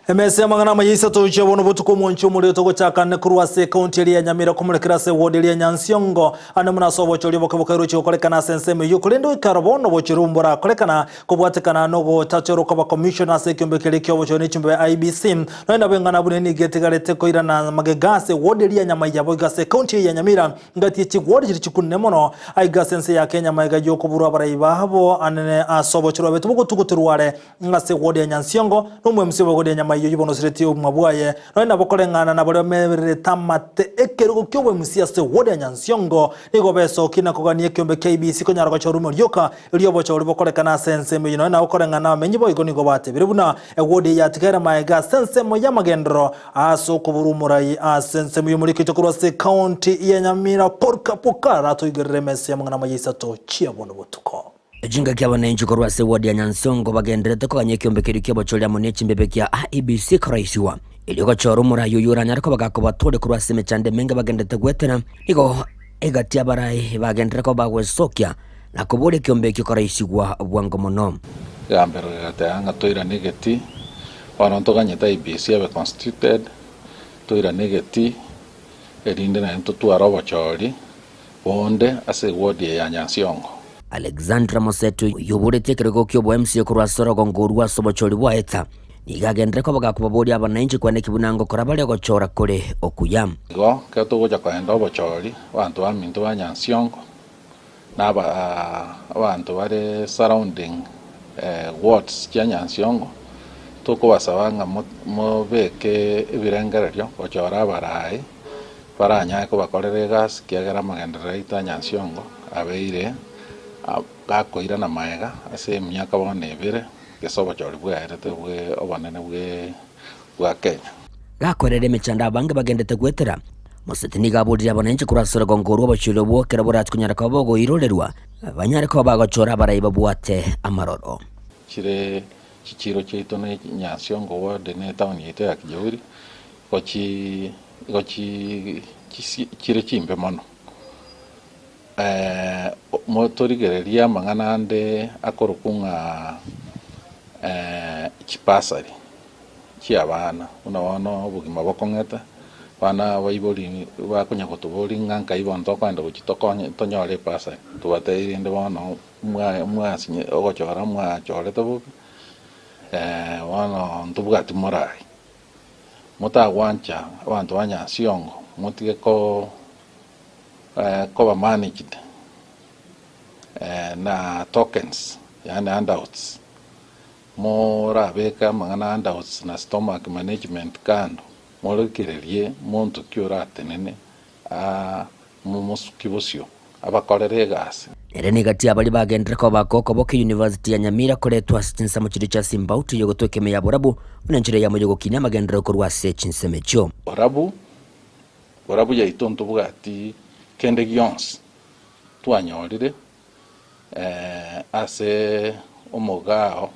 S19: Emesa y'amang'ana amaya isato chia bono botuko omonche omorero togochakane korwa ase ekaunti eria ya Nyamira komorekera ase eward eria ya Nyansiongo ande buna ase obochori oboke bokairwe gokorekana ase ensemo eyio korende goikera bono obochori obwo mborakorekana Kobwatekana nogotachorwa kw'aba commissioner ase ekeombe keria ki'obochori ne chimbebe IEBC, nonya nabo eng'ana buna nigo etigarete koirana magega ase ward eria ya Nyamaiya boigo ase ecounty eye ya Nyamira ngati ye chiward chiria chikunene mono aiga ase ense ya Kenya magega yokoburwa abarai babo anene ase obochori babete bogotuguterwa are ase ward ya Nyansiongo na omo-MC obo ward ya Nyamaiya oyio bono osiretie obogima bwaye nonya nabo koreng'ana na baria bamererete amate ekerogo ki'obo-MC ase ward ya Nyansiongo nigo besokia na kogania ekeombe kia IEBC konyara gochorwa ime rioka Erio obochori bokorekana ase ensemo eyio, nonya nabo koreng'ana abamenyi boigo nigo batebire buna ewodi eye yatigaire magega ase ensemo y'amagenderero ase okoborwa omorai ase ensemo y'omorikito korwa ase ekaunti ya Nyamira Polycarp Okara atoigerere emesa y'amang'ana amaya isato chia bono botuko.
S8: Chingaki abananchi korwa ase ewodi ya Nyansongo bagendererete koganya ekiombe keria ki'obochori amo ne chimbebe kia IEBC koraisiwa erio gochora omorai oyio oranyare koba gakobatooria korwa ase emechando emenge bagendererete goetera. Nigo egati abarai bagenderere koba bagwesokia na koboria ekiombe ekio koraisigwa bwango mono.
S20: Egambero gegateba ng'a toirane egetii, bono ntoganyete IEBC ebe constituted, toirane egetii, erinde naende totware obochori bonde ase eward eye ya Nyansiongo.
S8: Alexandra Moseto oyio oboretie ekerogo ki'obo MCA korwa ase orogongo orwo ase obochori bwa Eta, nigo agenderere koba gakobaboria abananchi kwane buna ngokora bare ogochora kore okuya.
S20: Igo ekero togocha kogenda obochori, abanto baminto ba Nyansiongo, na abanto bare surrounding wards chia Nyansiongo, tokobasaba ng'a mobeke ebirengererio gochora abarai baranyare kobakorera egasi ekiagera amagenderero aito a Nyansiongo abeire gakoirana magega ase emiaka bono ebere gese obochori bwaerete bwe obonene bwa Kenya.
S8: Gakorera emechando abange bagendete goetera. Moseti nigo aboririe abananchi korwa ase orogongo rw'obochori obwo ekero borache konyara koba bogoirorerwa, banyare koba bagochora abarai babwate amaroro.
S20: Chire chichiiro chiaito na Nyansiongo ward na etown yaito ya Kijauri igo chi igo chi chire chimbe mono. Torigererie amang'ana ande akorokwa ng'a chibasari. chi'abana, buna bono obogima bokong'ete, abana abaibori bakonya gotoboria ng'a nkai bono tokoenda gochia tokonye tonyore ebasari, tobatebi rende bono mwa mwasinye ogochora mwachorete bobe, bono ntobwati morai. Motagwancha abanto ba Nyansiongo, motige ko koba managed na tokens yaani handouts. Morabeke amang'ana handouts na stomach management kando, morekererie monto ki oratenene aa momosuki bosio, abakorere egasi.
S8: Ere negati y'abaria bagenderere koba akokoboka University ya Nyamira koretwa ase chinsemo chiria chia Simbauti y'ogotweka ime ya Borabu buna enchera eyemo y'ogokinia amagenderero korwa ase chinsemo echio.
S20: Borabu, borabu yaito ntobwati kende gionsi twanyorire ase omogao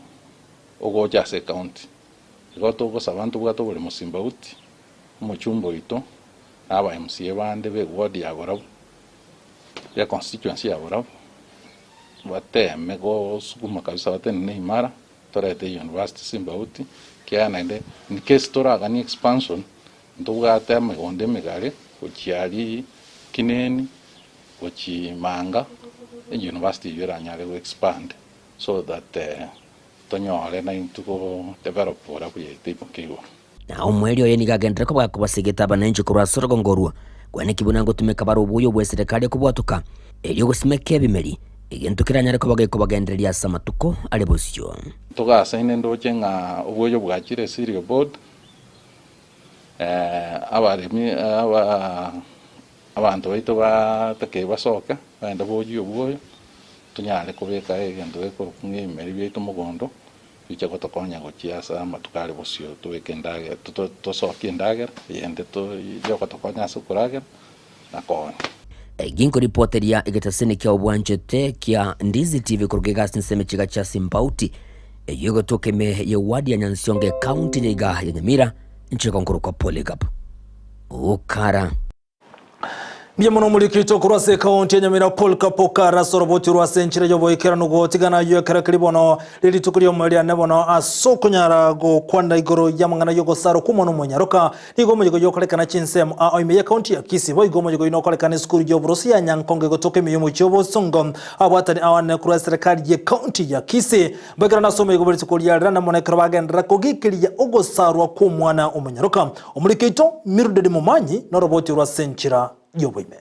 S20: ogocha ase ecounty. Igo togosaba ntobwate oboremo Simbauti, omochumba oito, na aba MCA bande be ward ya Borabu, ya constituency ya Borabu, bateme gosukuma kabisa batenene imara, torete university Simbauti, ekiagera naende in case toraganie expansion, ntobwate emegondo emegare gochia aria Kineni, gochia Manga, university eyio eranyare go expand so that tonyore naintwe go develop borabu yaito imoke igoro.
S8: Na omoerio oye nigo agenderere koba gakobasegeta abananchi korwa ase orogongo orwo, kweneki buna ngotumeka bare obuya bw'eserekari okobwatoka, erio gosimeka ebimeri, egento keranyare koba gekobagendereria ase amatuko are bosio.
S20: Togasaine ndoche ng'a obuya bwachire Cereal Board, abaremi aba. Abanto baito batakeire basoke, bagende boyie obwoyo, tonyare kobeka egento gekorokwa ng'a ebimeri biaito mogondo, biche gotokonya gochia ase amatuko are bosio tobeke endagera tosokie endagera eyende yogotokonya ase okoragera na koonia.
S8: Ginkoripoteria egetaseni kia obwanchete kia Ndizi TV koruga egasi ensemo echiga chia Simbauti eyio egotoka ime ye ward ya Nyansiongo ecounty ya iga ya Nyamira nchiko nkorokwa Polycarp Okara.
S19: Mbuya mono omoriki okorwa ase ekaunti ya Nyamira Paul Kapokara ase oroboti orwa ase enchera y'oboikeranu gotigana ayio ekero keri bono rirituko ri'omoerio riane bono ase okonyara gokwana igoro y'amang'ana y'ogosarwa kw'omwana omonyaroka nigo omoyega oyio okorekana chinsemo ao ime y'ekaunti ya Kisii boigo omoyega oyio nokorekana esukuru y'oboroso ya Nyankongo egotoka ime y'omochie o Bosongo abwatani ao ane korwa eserekari y'ekaunti ya Kisii Mbaikerane ase omoyega bwe rituko ria rirana mono ekero bagenderera kogiikeria ogosarwa kw'omwana omonyaroka. Omoriki oito Mildred Momanyi noroboti orwa ase enchera y'oboime.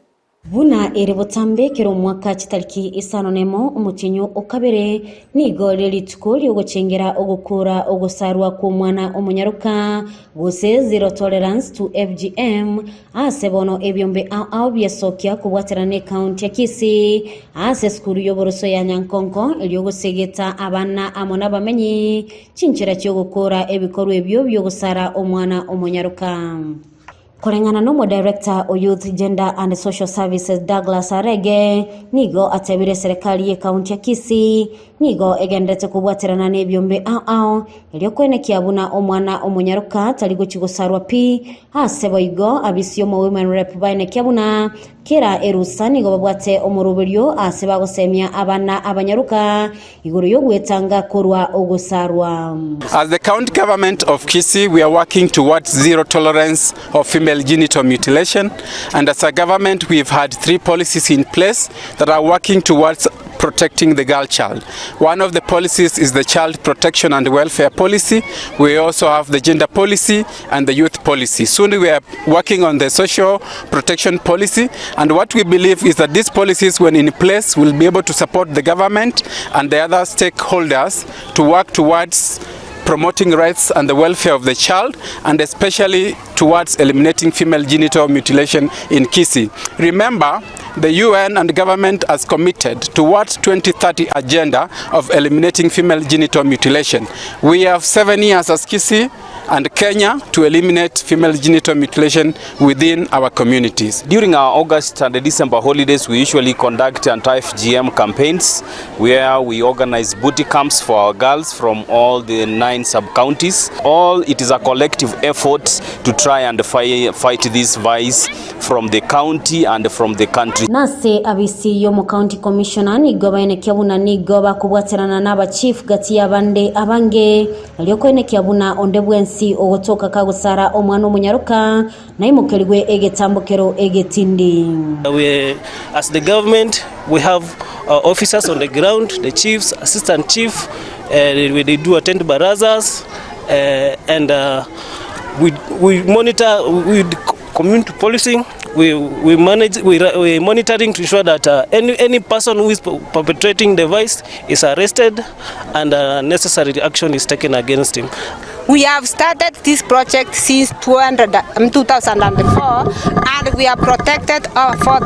S21: Buna ere botambe kera omwaka chitariki isano nemo omotienyi o kabere nigo rire rituko riogochengera ogokora ogosarwa kw'omwana omonyaroka gose Zero Tolerance to FGM Ase bono ebiombe ao ao biasokia kobwaterana n'ekaunti ya Kisii ase esukuru y'oboroso ya Nyankonko erio gosegeta abana amo nabamenyi chinchera chi'ogokora ebikorwa ebio bi'ogosara omwana omonyaroka. Koreng'ana n'omodirector o Youth, Gender and Social Services Douglas Arege nigo atebire eserekari y'ekaunti ya Kisii Nigo egenderete kobwaterana nebiombe ao ao, erio kwenekia buna omwana omonyaroka tari gochia gosarwa pi. Ase boigo abisi omo Women Rep baenekia buna kera erusa nigo babwate omoroberio ase bagosemia abana abanyaroka igoro yogwetanga korwa ogosarwa.
S13: As the county government of Kisii, we are working towards zero tolerance of female genital mutilation and as a government we've had three policies in place that are working towards protecting the girl child. One of the policies is the child protection and welfare policy. We also have the gender policy and the youth policy. Soon we are working on the social protection policy and what we believe is that these policies when in place will be able to support the government and the other stakeholders to work towards promoting rights and the welfare of the child and especially towards eliminating female genital mutilation in Kisii. Remember, the UN and government has committed towards 2030 agenda of eliminating female genital mutilation. We have 7 years as Kisii and Kenya to eliminate female genital mutilation within our communities.
S22: During our August and December holidays, we usually conduct anti-FGM campaigns where we organize booty camps for our girls from all the 9 sub-counties. All it is a collective effort to try and fight this vice from the county and from the country.
S21: Nase abisi y'omo county commissioner nigo baenekia buna nigo bakobwaterana na abachief gati y'abande abange erio koenekia buna onde bwensi ogotoka kagosara omwana omonyaroka naimokerigwe egetambokero egetindi.
S23: We, as the government, we have uh, officers on the ground, the chiefs, assistant chief, uh, they do attend barazas, uh, and uh, we, we monitor, we community policing, we, we manage, we, we monitoring to ensure that uh, any, any person who is perpetrating the vice is arrested and uh, necessary action is taken against him.
S24: We have started this project since 200, um, 2004 and we have protected over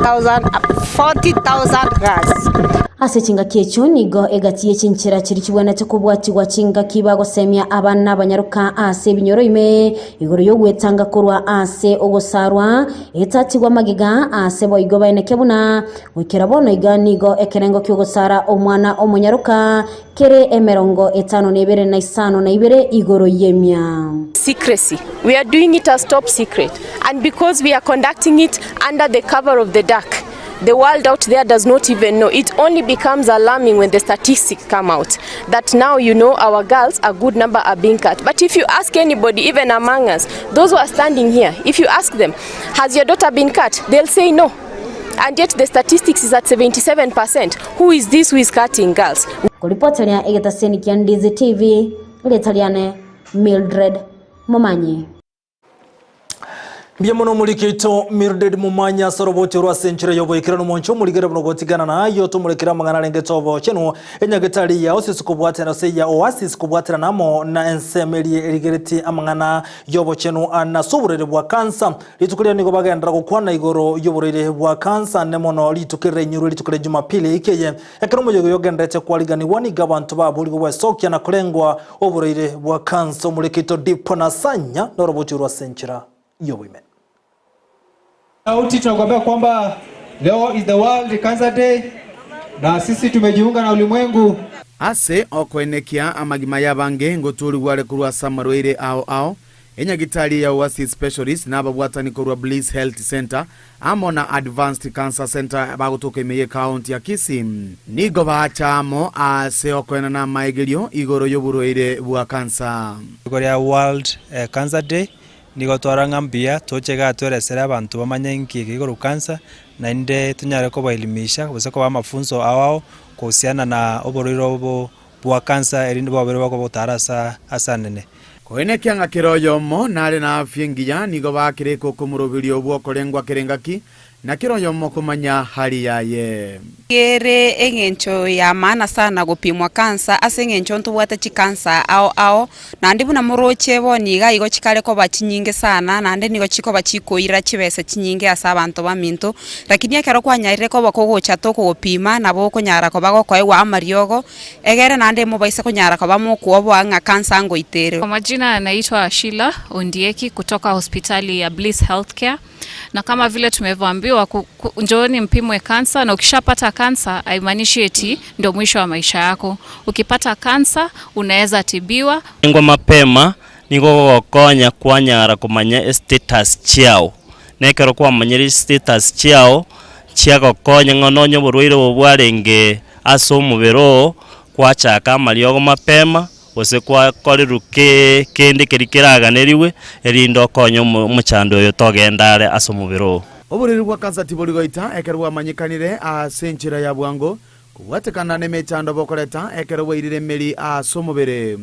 S24: 40,000 girls.
S21: Ase chingaki echio nigo egati ye chinchera chiria chibwenerete kobwatigwa chingaki bagosemia abana abanyaroka ase ebinyoro ime igoro y'ogwetanga korwa ase ogosarwa etatigwa magega ase boigo baeneke buna goikera bono iga nigo ekerengo ki'ogosara omwana omonyaroka kere emerongo etano na ebere na isano na ibere igoro y'emia.
S25: Secrecy. We are doing it as top secret and because we are conducting it under the cover of the dark, the world out there does not even know. It only becomes alarming when the statistics come out that now you know our girls, a good number are being cut. But if you ask anybody, even among us, those who are standing here, if you ask them, has your daughter been cut? They'll say no. And yet the statistics is at 77%. Who is this who is cutting girls?
S21: Koripoteria egetaseni kia Ndizi TV, erieta riane Mildred Momanyi.
S19: Mbuya mono omoriki oito Mildred Momanyi ase oroboti orwo ase enchera y'oboikeranu omonche omorigere buna ogotigana na ayio tomorekere amang'ana arengete obochenu enyagetari ya Oasis kobwaterana ase ya Oasis kobwaterana amo na ensemo eria erigeretie amang'ana y'obochenu ase oborwaire bwa kansa. Rituko riria nigo bagenderera gokwana igoro y'oborwaire bwa kansa ane mono rituko erire inyorwe rituko ria Jumapili eke eye ekero omoyega oyo ogendererete kwariganigwa nigo abanto baborigwe gwesokia na korengwa oborwaire bwa kansa. Omoriki oito Dipo Nasanya noroboti orwo ase enchera y'oboime.
S5: Sauti tunakuambia kwamba leo is the World Cancer Day na sisi tumejiunga na ulimwengu.
S6: Ase okoenekia amagima y'abange ngotoorigwe are korwa ase amarwaire ao ao, Enyagitari ya Oasis Specialist na ababwatani korwa Bliss Health Centre amo na Advanced Cancer Centre bagotoka ime y'Ekaonti ya Kisii nigo baacha amo ase okoenana amaegerio igoro y'oborwaire bwa kansa.
S9: Rituko ria World Cancer Day nigo twarora ng'a mbuya toche igaa tweresere abanto bamanye inki eke gekorwa cancer naende tonyare kobaelimisha gose kobaa amafunso ao ao kuhusiana na oborwaire obo bwa cancer erinde bobere bakobotara ase ase anene.
S6: Koenekia ng'a kera oyomo nare na afya engiya nigo bakereka okomoroberio bw'okorengwa kera engaki, na kera oyomo komanya hali yaye.
S10: Ere eng'encho ya maana sana gopimwa cancer ase eng'encho ntobwate chicancer ao ao, naende buna moroche bono iga igo chikare koba chinyinge sana naende nigo chikoba chikoira chibesa chinyinge ase abanto baminto, lakini ekero kwanyarire koba kogocha tokogopima nabo okonyara koba gokoegwa amariogo, egere naende mobaise konyara koba mokuoboa ng'a cancer ngoita ere.
S11: Kwa majina naitwa Sheila Ondieki kutoka hospitali ya Bliss Healthcare na kama vile tumevyoambiwa njooni mpimwe kansa, na ukishapata kansa haimaanishi eti ndio mwisho wa maisha yako. Ukipata kansa unaweza tibiwa.
S26: Nigo mapema nigo ogokonya kwanyara komanya estatus chiao, na ekero kwamanyire chistatus chiao, chiagokonya ng'a nonye oborwaire obo bwarenge ase omobere oo, kwachaka amariogo mapema. Gose gwakorerwe kende keria keraganerigwe, erinde okonye omochando oyo togenda are ase omobere oo.
S6: Oboriri bwa kansa tibori goita ekero bwamanyekanire ase enchera ya bwango, kobwatekana nemechando bokoreta ekero bwairire emeri ase omobere.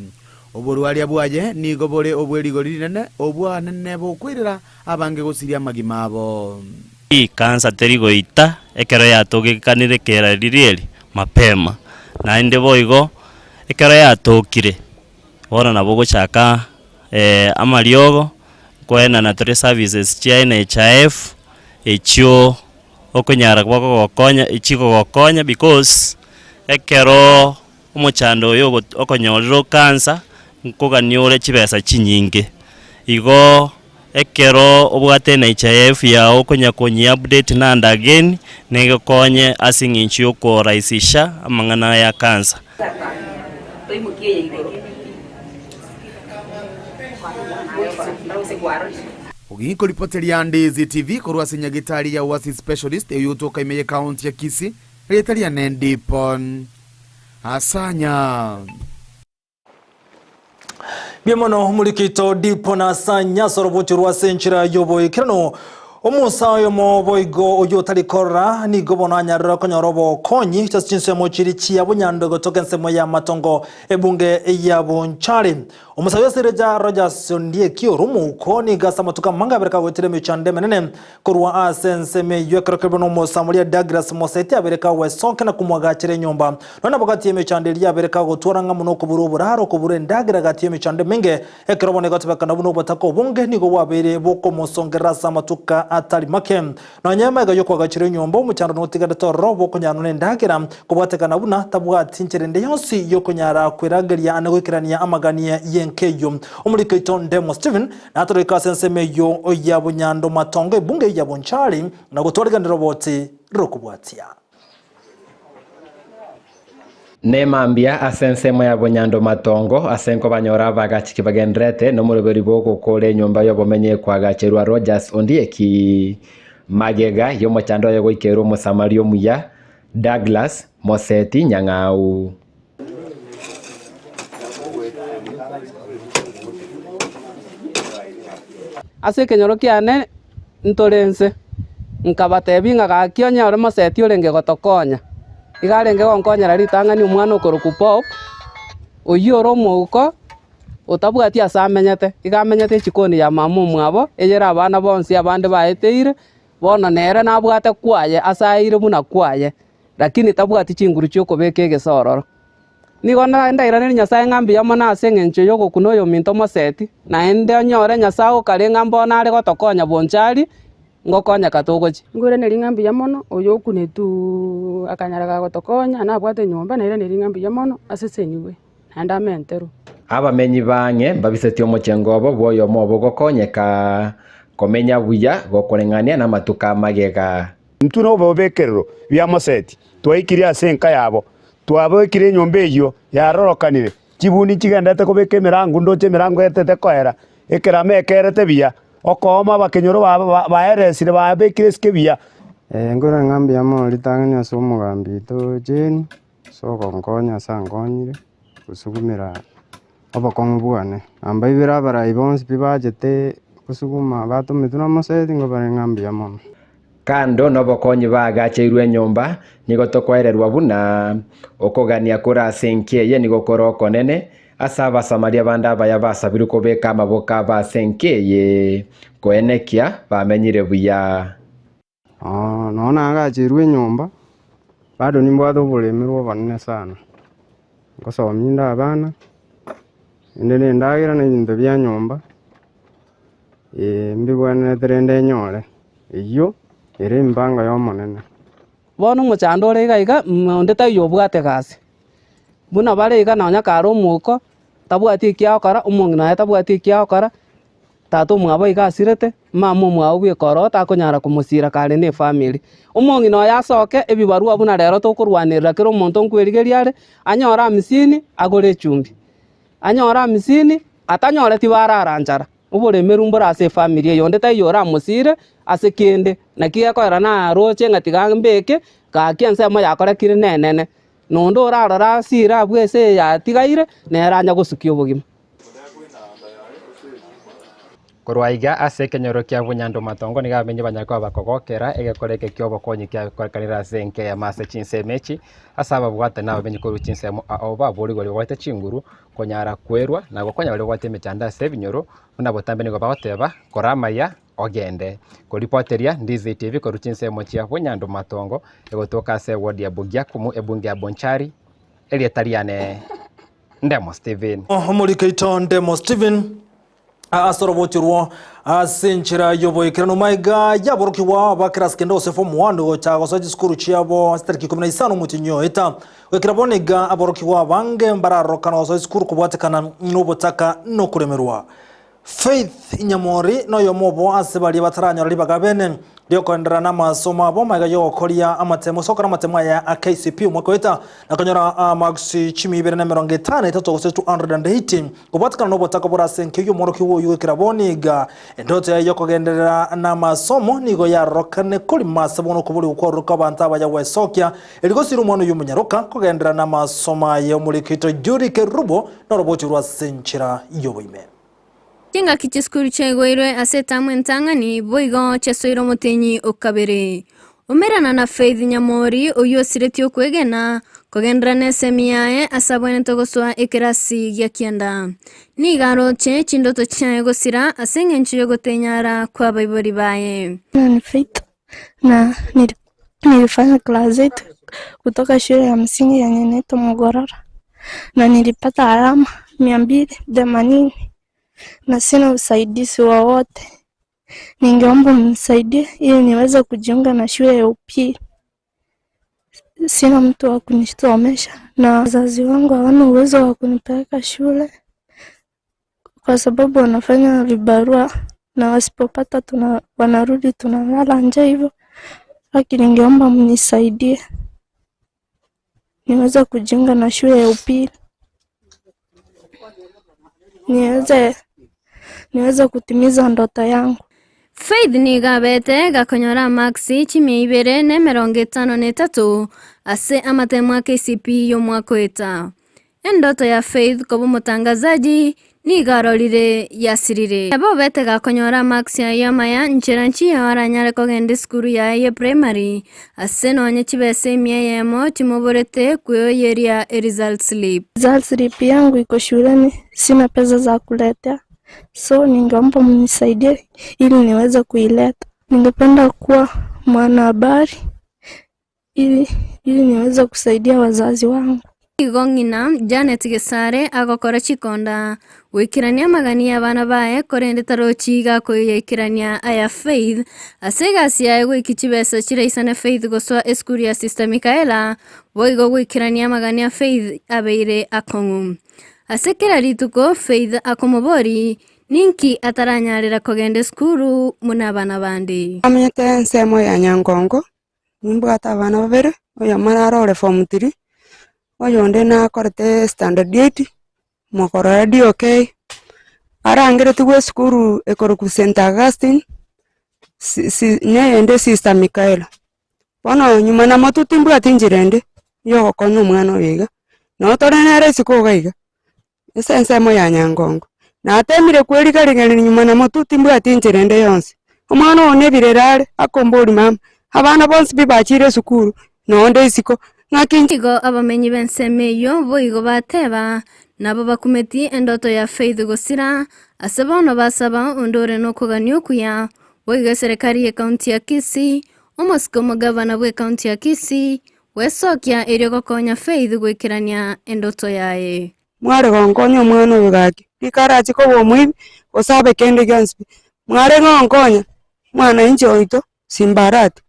S6: Oborwaria bwaye nigo bore obwe rigori rinene, obwanene bokoirera abange gosiria amagima abo.
S26: Kansa teri goita ekero yatogekanire kera riria eri mapema, naende boigo Ekero yatokire, bono nabo ogochaka amariogo, nkoenana tore services chia NHIF, echio okonyara koba kogokonya chikogokonya because ekero omochando oyo ogo okonyorire okansa, nkogania ore chibesa chinyinge. Igo ekero obwate NHIF yago okonya konyi update now and again, negokonye ase eng'encho ya okorahisisha amang'ana aya ya cancer.
S6: Oginko ripoteria Ndizi TV korwa ase nyagitari ya Oasis Specialist eyotoka ime ye county ya Kisii, rieta riane Ndipon Asanya.
S19: Mbuya mono omorikito Dipo na Sanya orobocho rwa ase enchera y'oboikeranu. Omosa oyomo boigo oyio otari korora nigo bono anyarire konyora obokonyi ase chinsemo chiria chia Bunyando gotoka ensemo ya Matongo ebunge ya Bonchari. Omosae oyo Sereja Rogers Ondieki oromouko nigo ase amatuko amange abere kagoetera emechando emenene Korwa ase ensemo eyio ekero keria nomosamuria Douglas Moseti abere kagwesokia na komwagachera enyomba. Nonya nabo gati y'emechando eria abere kagotwara ng'a buna okobura oboraro, okobura endagera gati y'emechando emenge, ekero bono egotebekana buna obotaka obonge nigo bwabeire bokomosongerera ase amatuko atari make. Nonya emaiga y'okoagachera enyomba omochando notigarete ororo bw'okonyaranwa nendagera, kobwatekana buna tabwati nchera ende yonsi y'okonyara kwerageria ane goikerania amagania y'enka eyio. Omoriki oito Ndemo Stephen Natoroike ase ensemo eyio ya bonyando matongo ebunge eyio ya Bonchari, na gotwariganera oboti rokobwatia.
S27: Nemambia ase ensemo ya bonyando matongo, ase nkobanyora abagachiki bagendererete nomoroberi bw'ogokoora enyomba y'obomenyo ekoagacherwa Rogers Ondieki. Magega y'omochando oye goikerwa Omosamaria omuya, Douglas Moseti Nyang'au.
S28: Ase ekenyoro kiane ntore inse, nkabatebia ng'a gaki onye ore moseti orenge gotokonya, iga arenge gonkonyera ritang'ani omwana okorokwa Bob, oyio ore omouko. otabwati ase amenyete, iga amenyete echikoni ya mama omwabo, eyere abana bonsi abande baeteire, bono nere nabwate kwaye ase aeire buna kwaye, lakini tabwati chinguru chi'okobeka egesa ororo. Nigo ndairanerie Nyasae ng'a mbuya mono ase engencho y'ogokuna oyominto moseti, naende onyore Nyasae okare ng'a mbono are gotokonya bonchari, ngokonyeka togochia.
S2: Nkoiranerie ng'a mbuya mono, oyo okunetuuuu akanyara gagotokonya, nabwate enyomba, nairanerie ng'a mbuya mono asesenigwe, naende amenterwe.
S27: Abamenyi b'ang'e mbabisetie omochengo obo bw'oyomo obo gokonyeka komenya buya gokoreng'ania namatuko a magega.
S3: Intwe nobobekerero bia Moseti, twaikirie ase enka yabo, twabekire enyomba eyio yarorokanire, chibundi nchigenderete kobeka emerango, ndoche emerango etete koera, ekerama ekerete buya, okooma abakenyoro baeresire babekire esike buya.
S4: Nkorora ng'a mbuya mono ritang'ani ase omogambi oito Jane, ase ogonkonya ase ankonyire, gosugumera obokong'u bwane. Namba ibere abarai bonsi pi bachete gosuguma batometwe na omoseti nkobare ng'a mbuya mono.
S27: Kando nobokonyi baagacheirwe enyomba, nigo tokoererwa buna okogania kore ase enka eye nigo kore okonene, ase Abasamaria bande abaya basabirwe kobeka amaboko abo ase enka eye, koenekia bamenyire buya.
S4: Nonya nagacherwe enyomba, bado nimbwate oboremerwa obonene sana, ngosomia inde abana, inde na endagera na ebinto bia nyomba, mbibwenerete rende nyore, eyio ere emipango ya omonene.
S28: Bono omochando ore iga iga, onde taiyo obwate egasi, buna bare iga nonya kare omouko, tabwati eki agokora, omong'ina oye tabwati eki agokora. Tata omwabo iga asirete, mama omwabo bweka ororo takonyara komosira kare ne efamiri. Omong'ina oyo asoke ebibarua buna rero tokorwanerera kera omonto nkwerigeria are, anyore amisini agore echumbi, anyore amisini atanyoreti barara nchara, oboremeru mbore ase efamiri eye onde taiyo oramosire ase kende, naki gekoera naroche ng'a tiga mbeke, gaki ensemo yakorekire nenene, na onde orarore asire abwo ase eyatigaire, nere anya gosukia obogima.
S27: Korwa aiga ase ekenyoro kia Bunyando Matongo nigo abamenyi banyare koba bakogokera egekora eke ki'obokonyi kiakorekanire ase enka eyemo ase chinsemo echi, ase ababwatani na abamenyi korwa chinsemo ao baborigwe baria babwate chinguru konyara kwerwa na gokonya baria babwate emechando ase ebinyoro, buna botambe nigo bagoteba kora amaya ogende. Koripoteria Ndizi TV korwa chinsemo chia Bunyando Matongo egotoka ase eward ya Bogiakumu ebunge ya Bonchari, erieta riane Ndemo Stephen.
S19: Omorikaito Ndemo Stephen ase orobochi orwo ase enchera y'oboikeranu maiga y'aborokigwa ba class kenda gose form 1 gocha gosoa chisukuru chiabo chitariki ikomi na isano omotienyi oeta. Goikera bono iga aborokigwa abange mbararorokana gosoa esukuru kobwatekana nobotaka na okoremerwa. Faith Nyamori noyomo obo ase baria bataranyora ribaga bene riokoenderera namasomo abo magega yogokoria amatemo ase gokora amatemo aya a KCPE omwaka oeta na konyora amarks chimia ibere na emerongo etano na etato gose 280 kobwatekana nobotaka bore ase enkio y'omworokigwa oyio goikera bono iga endoto yaye yokogenderera namasomo nigo yarorokane korima ase bono okoborigwa kwaroroka abanto abaya gwesokia erio gosira omwana oyio omonyaroka kogenderera namasomo aye omorikito Judy Kerubo norobochi rwa ase enchera y'oboime.
S7: Chingaki chisukuru chiaigoirwe ase etamu entang'ani, boigo chiasoire omotienyi o kabere. Umerana na Faith Nyamori oyio osiretie okwegena, kogenderera nesemi yaye ase abwenerete gosoa ekerasi gia kianda. Nigo aroche chindoto chiaye gosira ase engencho y'ogotenyara kw'abaibori baye.
S12: Ni Faith na nilifanya class eight kutoka shule ya msingi yenye inaitwa Mogorora na nilipata alama 280 na sina usaidizi wowote. Ningeomba mnisaidie ili niweze kujiunga na shule ya upili. Sina mtu wa kunisomesha na wazazi wangu hawana uwezo wa kunipeleka shule kwa sababu wanafanya vibarua na wasipopata tuna, wanarudi tunalala njaa hivyo. Lakini ningeomba mnisaidie niweze kujiunga na shule ya upili niweze niweze kutimiza ndoto yangu.
S7: Faith nigo abete gakonyora amarks chimia ibere na emerongo etano na etato ase amatemo a KCPE y'omwaka oeta. Endoto ya Faith koba omotangazaji Nigo arorire yasirire. Nabo obete gakonyora amarks ayio amaya, nchera nchiyo aranyare kogenda esukuru yaye ye primary, ase nonye chibesa emia eyemo chimoborete kweoyeria eresult slip.
S12: Result slip yangu iko shuleni, sina pesa za kuletea, so ningeomba mnisaidie ili niweze kuileta. Ningependa kuwa mwanahabari ili ili niweze kusaidia wazazi wangu.
S7: Igo ng'ina Janet Gesare agokora chikonda goikerania amagani y'abana baye, korende tarochi iga akoyaikerania aya Faith ase egasi yaye goikia chibesa chiraisane Faith gosoa esukuru ya Sister Michaela, boigo goikerania amagani a Faith abeire akong'u. Ase kera rituko Faith akomoboria ninki ataranyarera kogenda esukuru buna abana bande.
S1: Amenyete ensemo ya Nyangongo, Nimbwate abana babere, oyomo nare ore form three, oyonde nakorete standard eight, mokorora DOK, arangeretigwe esukuru ekorokwa St Augustine, si- si neyende Sister Michaela. Bono nyuma na motwe timbwati nchera ende ya ogokonya omwana oyo iga, noo tore nere isiko iga iga. Ase ensemo ya Nyangongo. Nateemire kweriga-rigereria nyuma na motwe, timbwati enchera ende yonsi. Omwana one ebirero are, akomboria mama, abana bonsi pi bachiire esukuru, nonde isiko, ng'aki inche.
S7: Igo abamenyi b'ensemo eyio boigo bateba, Nabo bakumeti endoto ya Faith gosira, ase bono basaba onde ore nokogania okuya, boigo eserekari y'ecounty ya Kisii, omosike omogavana bw'ecounty ya Kisii, Gwesokia erio gokonya Faith goikerania endoto yaye.
S1: Mware gonkonya omwana oyo gaki, rika arache koba omoibi, gose abe kende gionsi pi. Mware gonkonya mwana inche oito Simbarati,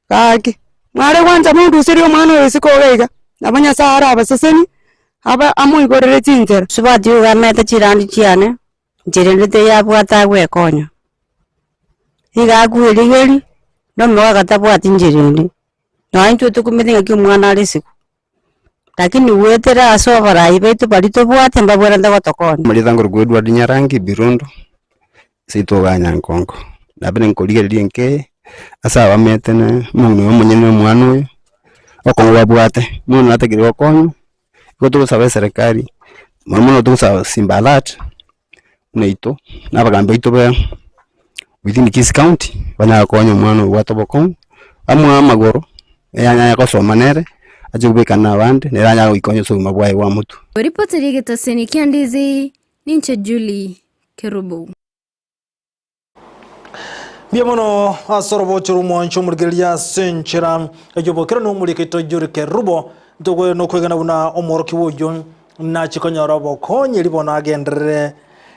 S1: gaki, mware gwancha monduserie omwana oyo isiko iga iga, nabo Nyasaye arabasesenie, abe amoigorere chinchera.
S8: Subati oyo amete chirandi chiane, inche rende tiyabwate agwekonya. Iga akwerigeria, na omogaka tabwati nchera ende. Nonya intwe tokumete ng'aki omwana are isiko, lakini goetera ase oborai baito baria tobwate mbabwenerete gotokonya.
S14: Amarieta ngorokwa Edward Nyarangi Birondo, ase rituko ria Nyankongo. Nabere nkorigereria enka eye, ase abamete ne omong'ina oyo omonyene na omwana oyo, okong'u babwate, bono natagete gokonywa, igo togosaba eserekari, mono mono togosaba Simba Alert, buna intwe, na abagambi baito ba within Kisii County, banyare gokonya omwana oyo obwate obokong'u, bamoe amagoro, anyare gosoma nere, ache kobekana na abande, nere anyare goikonya ase obogima bwaye bwa motwe.
S7: Ripoti ri'egetaseni kia Ndizi, ninche Julie Kerubo.
S19: Mbuya mono ase orobocho rw'omwancho omorigereria ase enchera y'obokera na omoriketo Juri Kerubo ntogwe nokwegena buna omworokigwa oyio nache konyora obokonyi ribono agenderere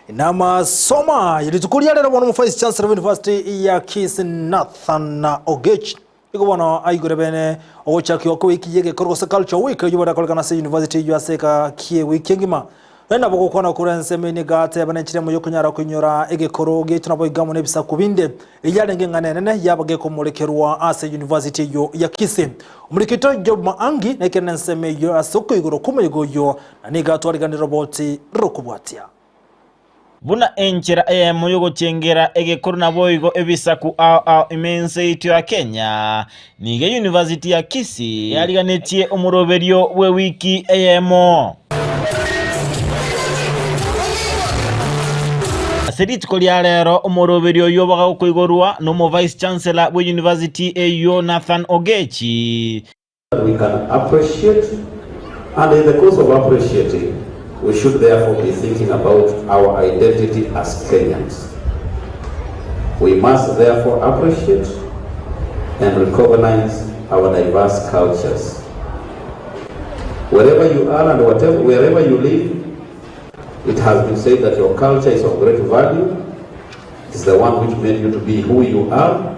S19: namasoma. Rituko ria rero bono omo Vice Chancellor bwe University ya Kisii Nathan Ogechi igo bono aigure bene ogochakigwa kwa ewiki y'egekoro gose Culture Week eyio barakorekana ase university eyio ase eka ki'ewiki engima. Naende nabo gokwana korwa ensemo eye nigo ateba nenchera emo y'okonyara koinyora egekoro giaito naboigo amo nebisaku binde, eyio yarenge eng'ana enene yaba gekomorekerwa ase university eyio ya Kisii. Omorikito Job Maangi naikire nensemo eyio ase okoigorwa kw'omoyega oyio na nigo atwariganire roboti rokobwatia.
S15: Buna enchera eyemo y'ogochengera egekoro naboigo ebisaku ao ao ime ense yaito ya Kenya, nigo eyunivasiti ya Kisii yariganetie omoroberio bw'ewiki eyemo. Ase rituko ria rero omoroberio oyio bagakoigorwa n'omo-vice chancellor bw'eyunivasiti eyio Nathan Ogechi.
S16: We can appreciate and in the course of appreciating we should therefore be thinking about our identity as Kenyans. We must therefore appreciate and recognize our diverse cultures. Wherever you are and whatever, wherever you live, it has been said that your culture is of great value. It is the one which made you to be who you are.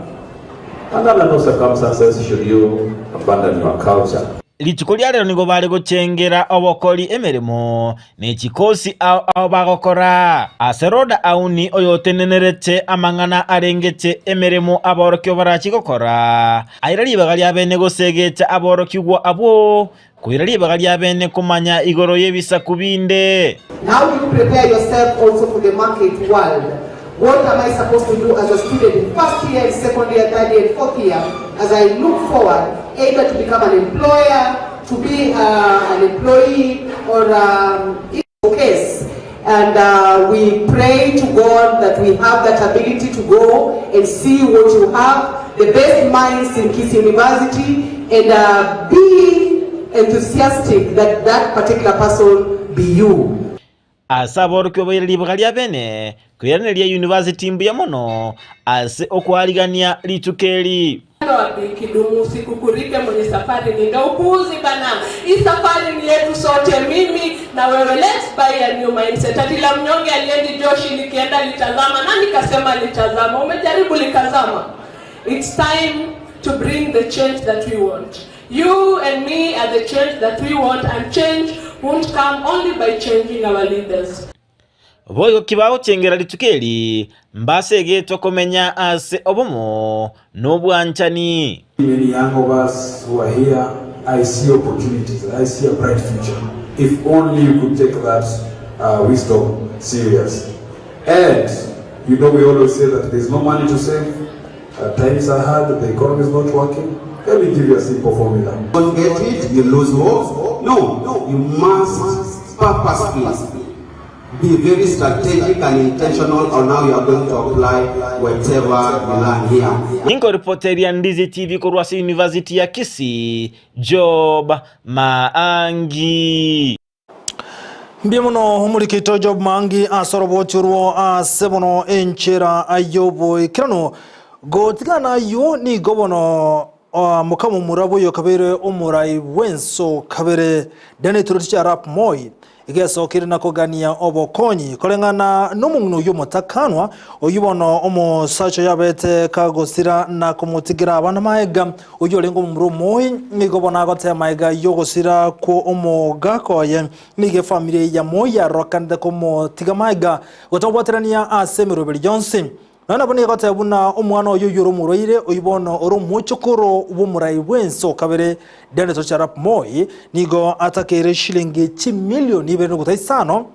S16: And under no circumstances should you abandon your culture.
S15: Rituko ria rero nigo bare gochengera obokori emeremo ne chikosi ao ao bagokora. Ase Rhoda Auni oyotenenerete amang'ana arengete emeremo aborokigwa barachie gokora, aira ribaga ria bene goseegeta aborokigwa abwo, koira ribaga ria bene komanya igoro y'ebisaku binde.
S17: How do you prepare yourself also for the market world? What am I supposed to do as a student in first year, second year, third year, and fourth year as I look forward either to become an employer, to be uh, an employee, or um, in case. And uh, we pray to God that we have that ability to go and see what you have, the best minds in Kisii University, and uh, be enthusiastic that that particular person be you.
S15: Ase aborokigwa baire ribaga ria bene koiraneria university mbuya mono ase okwarigania rituko eri.
S13: Kidumu usikukurike mwenye safari ni ndo upuuzi bana. Hii safari ni yetu sote, mimi na wewe. Let's buy a new mindset. Ati la mnyonge aliendi joshi, likienda litazama. Nani kasema litazama? Umejaribu likazama. It's time to bring the change that we want. You and me are the change that we want, and change won't come only by changing our leaders.
S15: Boigo ki bagochengera rituko eri, mbasegetwe komenya ase obomo na obwanchani.
S18: Many young of us who are here, I see opportunities, I see a bright future. If only you could take that uh, wisdom serious. And you know, we always say that there's no money to save, uh, times are hard, the economy is not working. Let me give you a simple formula.
S20: Don't get it, you lose hope. No, you must purposefully be very strategic and intentional on how you are going to apply whatever you learn here.
S15: Ninkoripoteria Ndizi TV korwa ase University ya Kisii, Job Maangi.
S19: Mbuya mono omorikeito Job Maangi ase oroboti orwo ase bono enchera y'oboikeranu. Gotigana ayio nigo bono mokamomura boyo kabeire omorai bwenso kabere Daniel Toroitich arap Moi Egesokire na kogania obokonyi koreng'ana nomong'ina oyio omotakanwa, oyio bono omosacha oye abete kagosira na komotigera abana maega, oyio orenge omomura omoi, nigo bono agoteba maega y'ogosira kw'omogaka oye. Nigo efamiri ya Moi yarokanete komotiga maega gotamobwaterania ase emeroberi yonsi. Nonya nabo nigo agoteba buna omwana oye oyio ore omorwaire, oyio bono ore omochokoro bw'omorai bw'ense o kabere, Daniel Toroitich arap Moi, nigo atakeire chilingi chimilioni ibere nogota isano,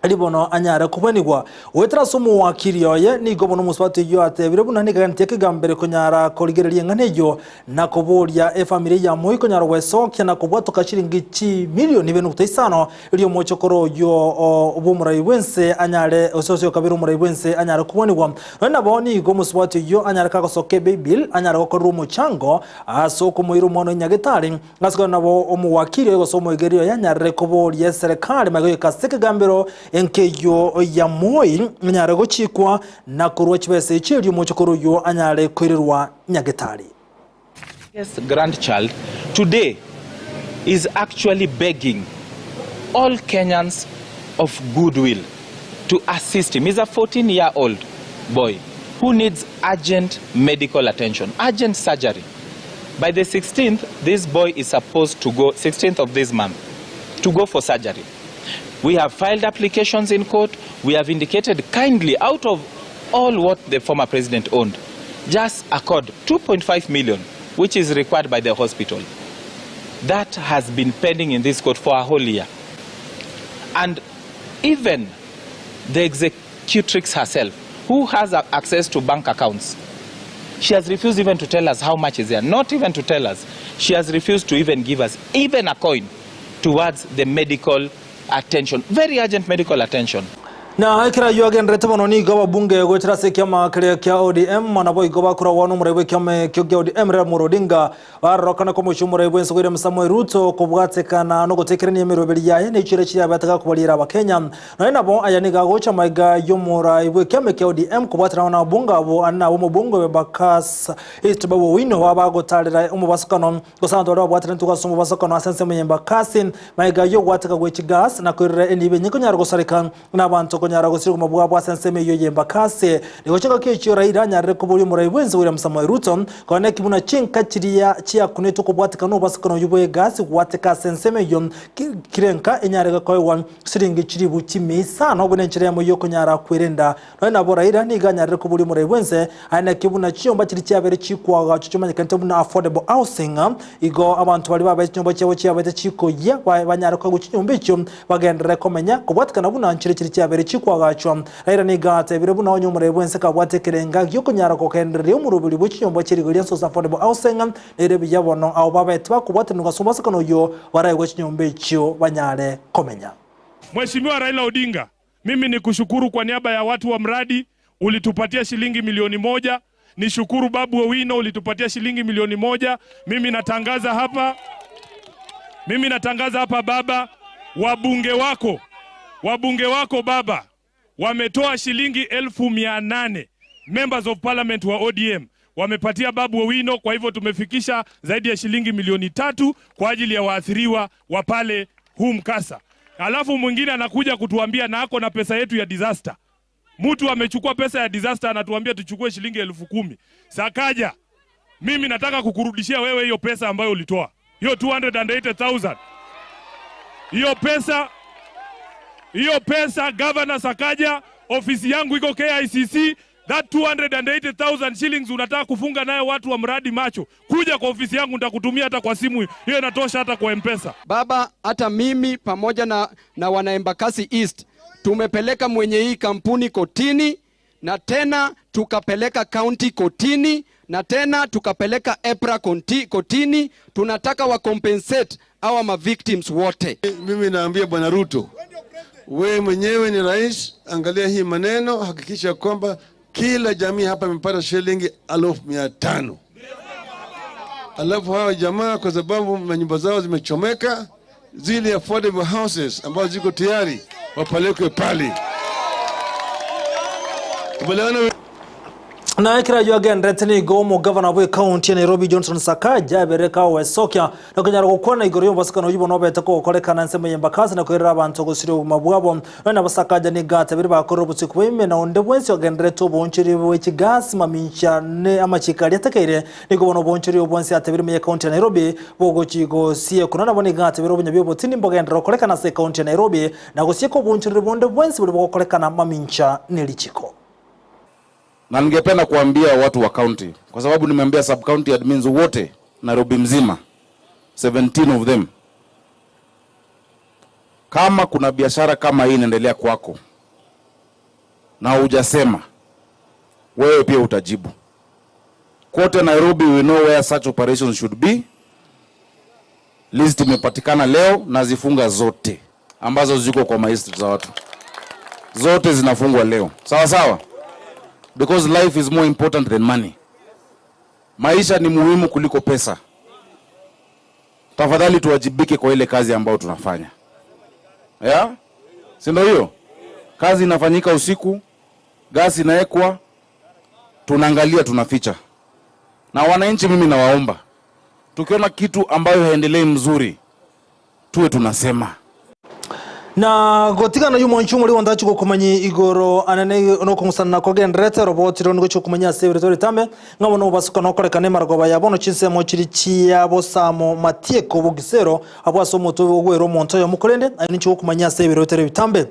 S19: erio bono anyare kobwanigwa. Goetera ase omowakiri oye, nigo bono omosubati oyio atebire buna nigo aganeti ekegambere konyara korigereria eng'ana eyio na koboria efamiri ya Moi konyara gwesokia na kobwatoka chilingi chimilioni ibere nogota isano, Erio omochokoro oyio bw'omorai bw'ense anyare, gose ase okabere omorai bw'ense anyare kobwanigwa. Nonya nabo nigo omosubati oyio anyare kagosoka ebibil, anyare gokorerwa omochango ase okomoira omwana oye nyagetari, ase konya nabo omowakiri oye gose omoigeri oye anyarire koboria eserekari magega goika ase ekegambero enka eyio ya Moi enyare gochikwa na korwa chibesa echio erio omochokoro oyio anyare koirerwa nyagetari.
S21: Grandchild today is actually begging all Kenyans of goodwill to assist him. He's a 14 year old boy who needs urgent medical attention, urgent surgery. By the 16th, this boy is supposed to go, 16th of this month, to go for surgery. We have filed applications in court. We have indicated kindly out of all what the former president owned, just accord 2.5 million, which is required by the hospital. That has been pending in this court for a whole year. And even the executrix herself, who has access to bank accounts, she has refused even to tell us how much is there. Not even to tell us. She has refused to even give us even a coin towards the medical attention, very urgent medical attention.
S19: Na ekero ayio agenderete bono nigo ababunge goetera ase ekiama keria kia ODM naboigo bakoragwa nomorai bw'ekiama ekio kia ODM Raila Amolo Odinga barorokana komochia omorai bw'ense William Samoei Ruto kobwatekana nogotekerania emeroberi yaye ne chiira chiria abete gakobariera abakenya. Nonya nabo aya nigo agocha maiga y'omorai bw'ekiama kia ODM kobwaterana nababunge abwo ande nabo omobunge obe Embakasi East Babu Owino babagotarera omobasokano Gose abanto baria babwatanetwe ase omobasokano ase ensemo y'embakasi, magega y'ogwateka gwe chigas, na koirera enibo enye konyara gosareka, na abanto konyara gosirigwa amabwabo ase ensemo eyio y'embakasi. Nigo chingaki echio Raila anyarire koboria omorai bw'ense William Samoei Ruto, korende ki buna chinka chiria chiakunetwe kobwatekana nobobasokano oyio bw'egasi gwateka ase ensemo eyio kirenka enyare gokoegwa siringi chilifu chimia isano buna enchera eyemo y'okonyara kwerenda Nonya nabo Raila nigo anyarire koboria omorai bwense aye naki buna chinyomba chiria chiabeire chikoagachwa chimanyekanete buna affordable housing igo abanto baria babaete chinyomba chiabo chiabete chikoyia banyare koegwa chinyomba echio bagenderere komenya kobwatekana buna nchire chiria chiabeire chikoagachwa. Raila nigo atebire buna onye omorai bwense kabwate ekerenga giokonyara kogendereria omoroberi bwe chinyomba chie rigori ria Source Affordable Housing nere buya bono abo babete bakobwatanigwa ase omobasokano oyio baraegwe chinyomba echio banyare komenya.
S22: Mheshimiwa Raila Odinga.
S5: Mimi ni kushukuru kwa niaba ya watu wa mradi, ulitupatia shilingi milioni 1. Nishukuru Babu Owino, ulitupatia shilingi milioni 1. Mimi natangaza hapa, mimi natangaza hapa baba, wabunge wako baba wametoa shilingi 800,000 members of parliament wa ODM wamepatia Babu Owino. Kwa hivyo tumefikisha zaidi ya shilingi milioni 3 kwa ajili ya waathiriwa wa pale huu mkasa. Alafu mwingine anakuja kutuambia na ako na pesa yetu ya disaster. Mtu amechukua pesa ya disaster anatuambia tuchukue shilingi 10,000. Sakaja, mimi nataka kukurudishia wewe hiyo pesa ambayo ulitoa, hiyo 280,000. Hiyo pesa, hiyo pesa Governor Sakaja, ofisi yangu iko KICC. That 280,000 shillings unataka kufunga nayo watu wa mradi macho, kuja kwa ofisi yangu nitakutumia hata kwa simu, hiyo inatosha hata kwa M-Pesa.
S9: Baba, hata mimi pamoja na wana Embakasi East tumepeleka mwenye hii kampuni kotini, na tena tukapeleka county kotini, na tena tukapeleka EPRA kotini. Tunataka wa compensate our ma victims wote.
S10: Mimi naambia Bwana Ruto, wewe mwenyewe ni rais, angalia hii maneno, hakikisha kwamba kila jamii hapa imepata shilingi 500,000. Alafu hawa jamaa kwa sababu manyumba zao zimechomeka, zile affordable houses ambazo ziko tayari wapelekwe pale. Kubaliana
S19: Na ekera agenderete nigo omogavana bwa ekaunti ya Nairobi Johnson Sakaja abereka owesokia na konyara gokwana igoro y'obosikano oywo bono obete kogokorekana ensemo ya Embakasi na koirera abanto gosiria obogima bwabo. Nonya nabo Sakaja nigo atabire bakorire obotuko bwa ime na onde bwensi ogenderete obonchori bwe chigasi mamincha ne amachiko aria atekeire nigo bono obonchori obonsi atabire ime ya ekaunti ya Nairobi bogochi gosiekwa. Nonya nabo nigo atabire obonyabi obotindi mbogenderera gokorekana ase ekaunti ya Nairobi na gosieka obonchoreri bonde bwensi bori bogokorekana mamincha ne richiko.
S16: Na ningependa kuambia watu wa county, kwa sababu nimeambia sub county admins wote Nairobi mzima, 17 of them, kama kuna biashara kama hii inaendelea kwako na hujasema, wewe pia utajibu. Kote Nairobi we know where such operations should be. List imepatikana leo na zifunga zote ambazo ziko kwa maestri za watu. Zote zinafungwa leo. Sawa sawa? Because life is more important than money. Maisha ni muhimu kuliko pesa. Tafadhali tuwajibike kwa ile kazi ambayo tunafanya. Yeah? Si ndio hiyo? Kazi inafanyika usiku, gasi inawekwa, tunaangalia tunaficha. Na wananchi mimi nawaomba, tukiona kitu ambayo haendelei mzuri, tuwe tunasema.
S19: Na gotigana yumo nchumo ri wonda chuko kumanyi igoro anene no kungusana kogenderete roboti ro ngo chukumanya ase bire tambe ngabo no basuka no korekane margoba yabono chinsemo chiri chia bosamo matieko bogisero abwaso moto ogwero monto ya mukorende ayo nicho kumanya ase bire tere bitambe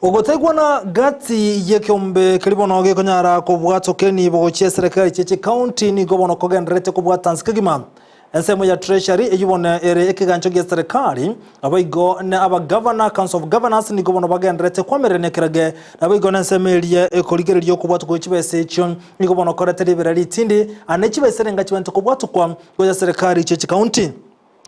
S19: ogotegwa na gati yekyombe kiribono gekonyara kobwato keni bogochia serikali cheche county nigo bono kogenderete kobwata nsikagima ensemo ya treasury eyibone ere ekigancho gia serikali abaigo na aba governor council of governors nigo bono bagenderete kwamerenekerage nabaigo na ensemo eria ekorigereria okobwatwa gwa chibesa echio nigo bono korete ribera ritindi ane chibesa renga chibente kobwatwa gwa serikali cheche county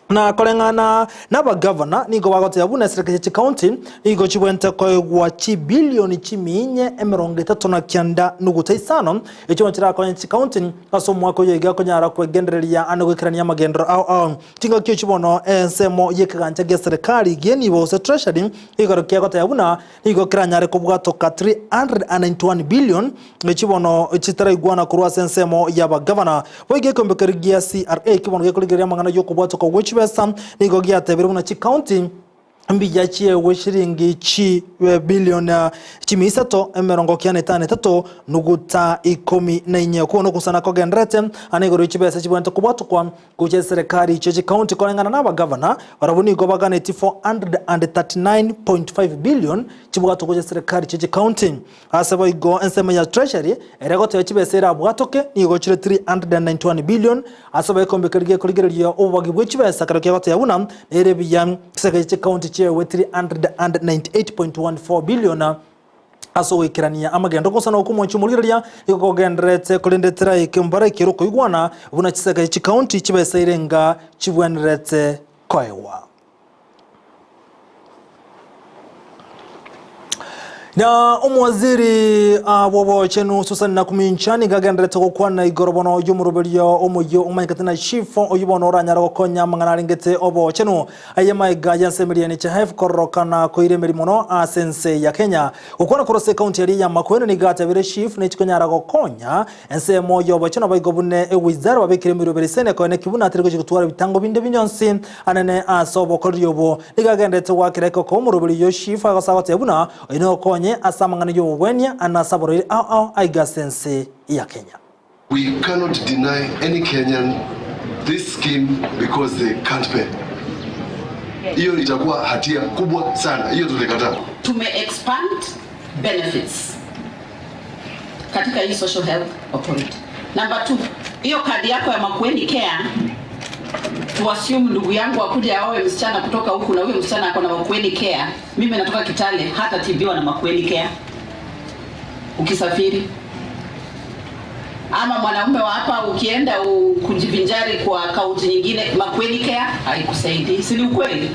S19: na koreng'ana n'abagavana nigo bagoteba buna eserikali ya county nigo chibwente koegwa chibilioni chiminye 39.5 ekio chirakonya chicounty ase omwaka oyo iga konyara kwegendereria ane goikerania amagendero ao ao chingaki chibono ensemo yekigancha gia serikali gienibo ase treasury igoro kiagoteba buna nigo kiranyare kobwatoka 391 billion echibono chitaraigwana korwa ase ensemo y'abagavana boiga ekombekeri gia CRA kibono gekorigereria amang'ana yokobwatoka gwe chibesa nigo giatebire buna chicounty mbija chiewe shilingi chi bilioni chimisato 93.14 kuno kusana kogenderete ane igoro chibesa chibwente kobwatokwa kuche serikali icho chicounty koreng'ana na abagavana barabwo nigo baganeti 439.5 billion chibwatwa kuche serikali icho chicounty ase boigo ensemo ya treasury eregoteba chibesa erabwatoke nigo chire 391 billion ase boikombekeria gekorigereria obobagi bwa chibesa kero kiagoteba buna ere buya serikali chicounty chiewe 398.14 billion ase goikerania amagendo gosana okomonchi omorigereria igo kogenderete korendetera ekembara ekero koigwana buna chiseka chicounty chibesa irenga chibwenerete koewa. Na omowaziri bw'obochenu Susan Nakumincha nigo agenderete gokwana igoro bono y'omoroberio omoyio omanyekete na chief oyio bono oranyare gokonya amang'ana arengete obochenu aye maiga y'ense emeria ya NHIF kororokana koira emeri mono ase ense ya Kenya. Gokwana korwa ase ekaunti eria ya Makueni nigo atebire chief nechikonyara gokonya ensemo y'obochenu abaigo bune ewizara babekire emeroberi esene koeneki buna teri gochia gotwara ebitango binde bionsi anene ase obokoreri obo. Nigo agenderete goakera ekoko omoroberi oyio chief agosa goteba buna Oyo nokonye ase amang'ana y'obogwenia na ase aborwaire ao ao aiga ase ense ya Kenya.
S10: We cannot deny any Kenyan this scheme because they can't pay. Hiyo itakuwa hatia kubwa sana, hiyo tulikataa.
S2: Tume expand benefits katika hii Social Health Authority. Number two, hiyo kadi yako ya Makueni Care tu assume ndugu yangu akuja aoe msichana kutoka huku na huyo msichana ako na Makueni Care, mimi natoka Kitale, hata tibiwa na Makueni Care ukisafiri ama mwanaume wa hapa ukienda u- kujivinjari kwa kaunti nyingine, Makueni Care haikusaidii, si ni ukweli?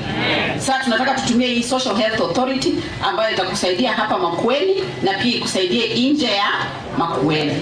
S2: Sasa tunataka tutumie hii Social Health Authority ambayo itakusaidia hapa Makueni na pia ikusaidie nje ya Makueni.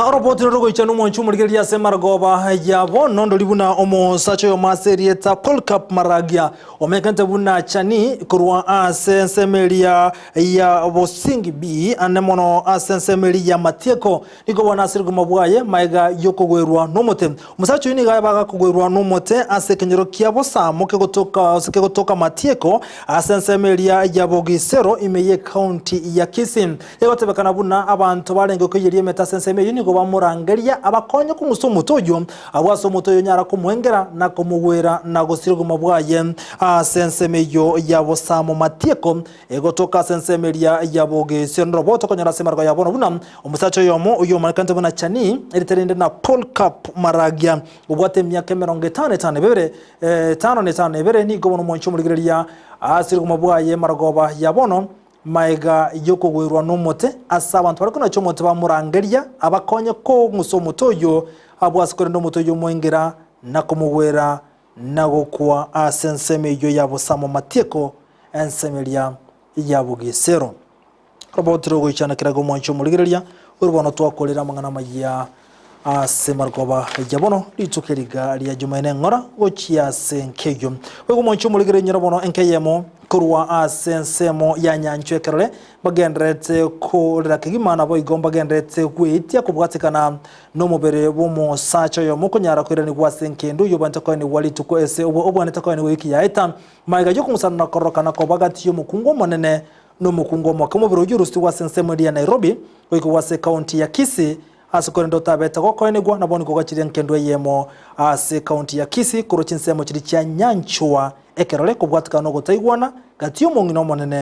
S19: Oroboti rogoicha nomonche omorigereria ase marogoba ya bono ndori buna omosacha oyomo ase erieta Polycarp Maragia omekanete buna Chani korwa ase ensemo eria ya Bosingi B ane mono ase ensemo eria ya Matieko nigo bono ase rigoma bwaye maega yokogwerwa nomote. Omosacha oyio nigo bagakogwerwa nomote ase ekenyoro kia Bosamo kegotoka ase kegotoka Matieko ase ensemo eria ya Bogisero ime y'ecounty ya Kisii. Egotebekana buna abanto barenge koiyeria emete ase ensemo eyio nigo bamorangeria abakonye kong'usa omote oyio, agwo ase omote oyio onyara komoengera na komogwera na gosiria obogima bwaye ase ensemo eyio ya bosamo matieko egotoka ase ensemo eria ya bogesio. Norobo tokonyora ase emariko ya bono buna omosacha oyomo oyio omanyekanete buna Chani, erieta rinde na Polycarp Maragia, obwate emiaka emerongo etano etano ebere etano na etano na ebere, nigo bono omwanchi omorigereria ase obogima bwaye marogoba ya bono Magega y'okogwerwa nomote, ase abanto baria konacha omote bamorangeria, abakonye kong'usa omote oyio, abwo ase korende omote oyio omoengera, na komogwera, na gokwa ase ensemo eyio ya bosamo matieko, ensemo eria ya bogesero. Roboti rogoichana keraga omwancho omorigereria, ore bono twakorera amang'ana amayia Ase marogoba ya bono, rituko eriga ria Jumaine ng'ora gochia ase enkeyio. Boigo omonche omorigereria inyora bono enkeyemo korwa ase ensemo ya nyanchwa ekerore, mbagendererete korera kegima naboigo mbagendererete gweitia kobwatekana nomobere bw'omosacha oyomo okonyara koiranigwa ase enkendu oyio obwanete koenigwa rituko ase obwanete koenigwa ewiki yaeta. Magega y'okong'usana na kororokana koba gati y'omokungu omonene nomokungu omoke omobere oyio orusigwe ase ensemo eria ya Nairobi goikigwa ase ekaunti ya Kisii Ase korende otabete gokoenigwa, nabo nigo ogachirie nkendwa eyemo ase ekaunti ya Kisii korwa chinsemo chiria chia Nyanchwa ekerore kobwatikana nogotaigwana gati y'omong'ina omonene.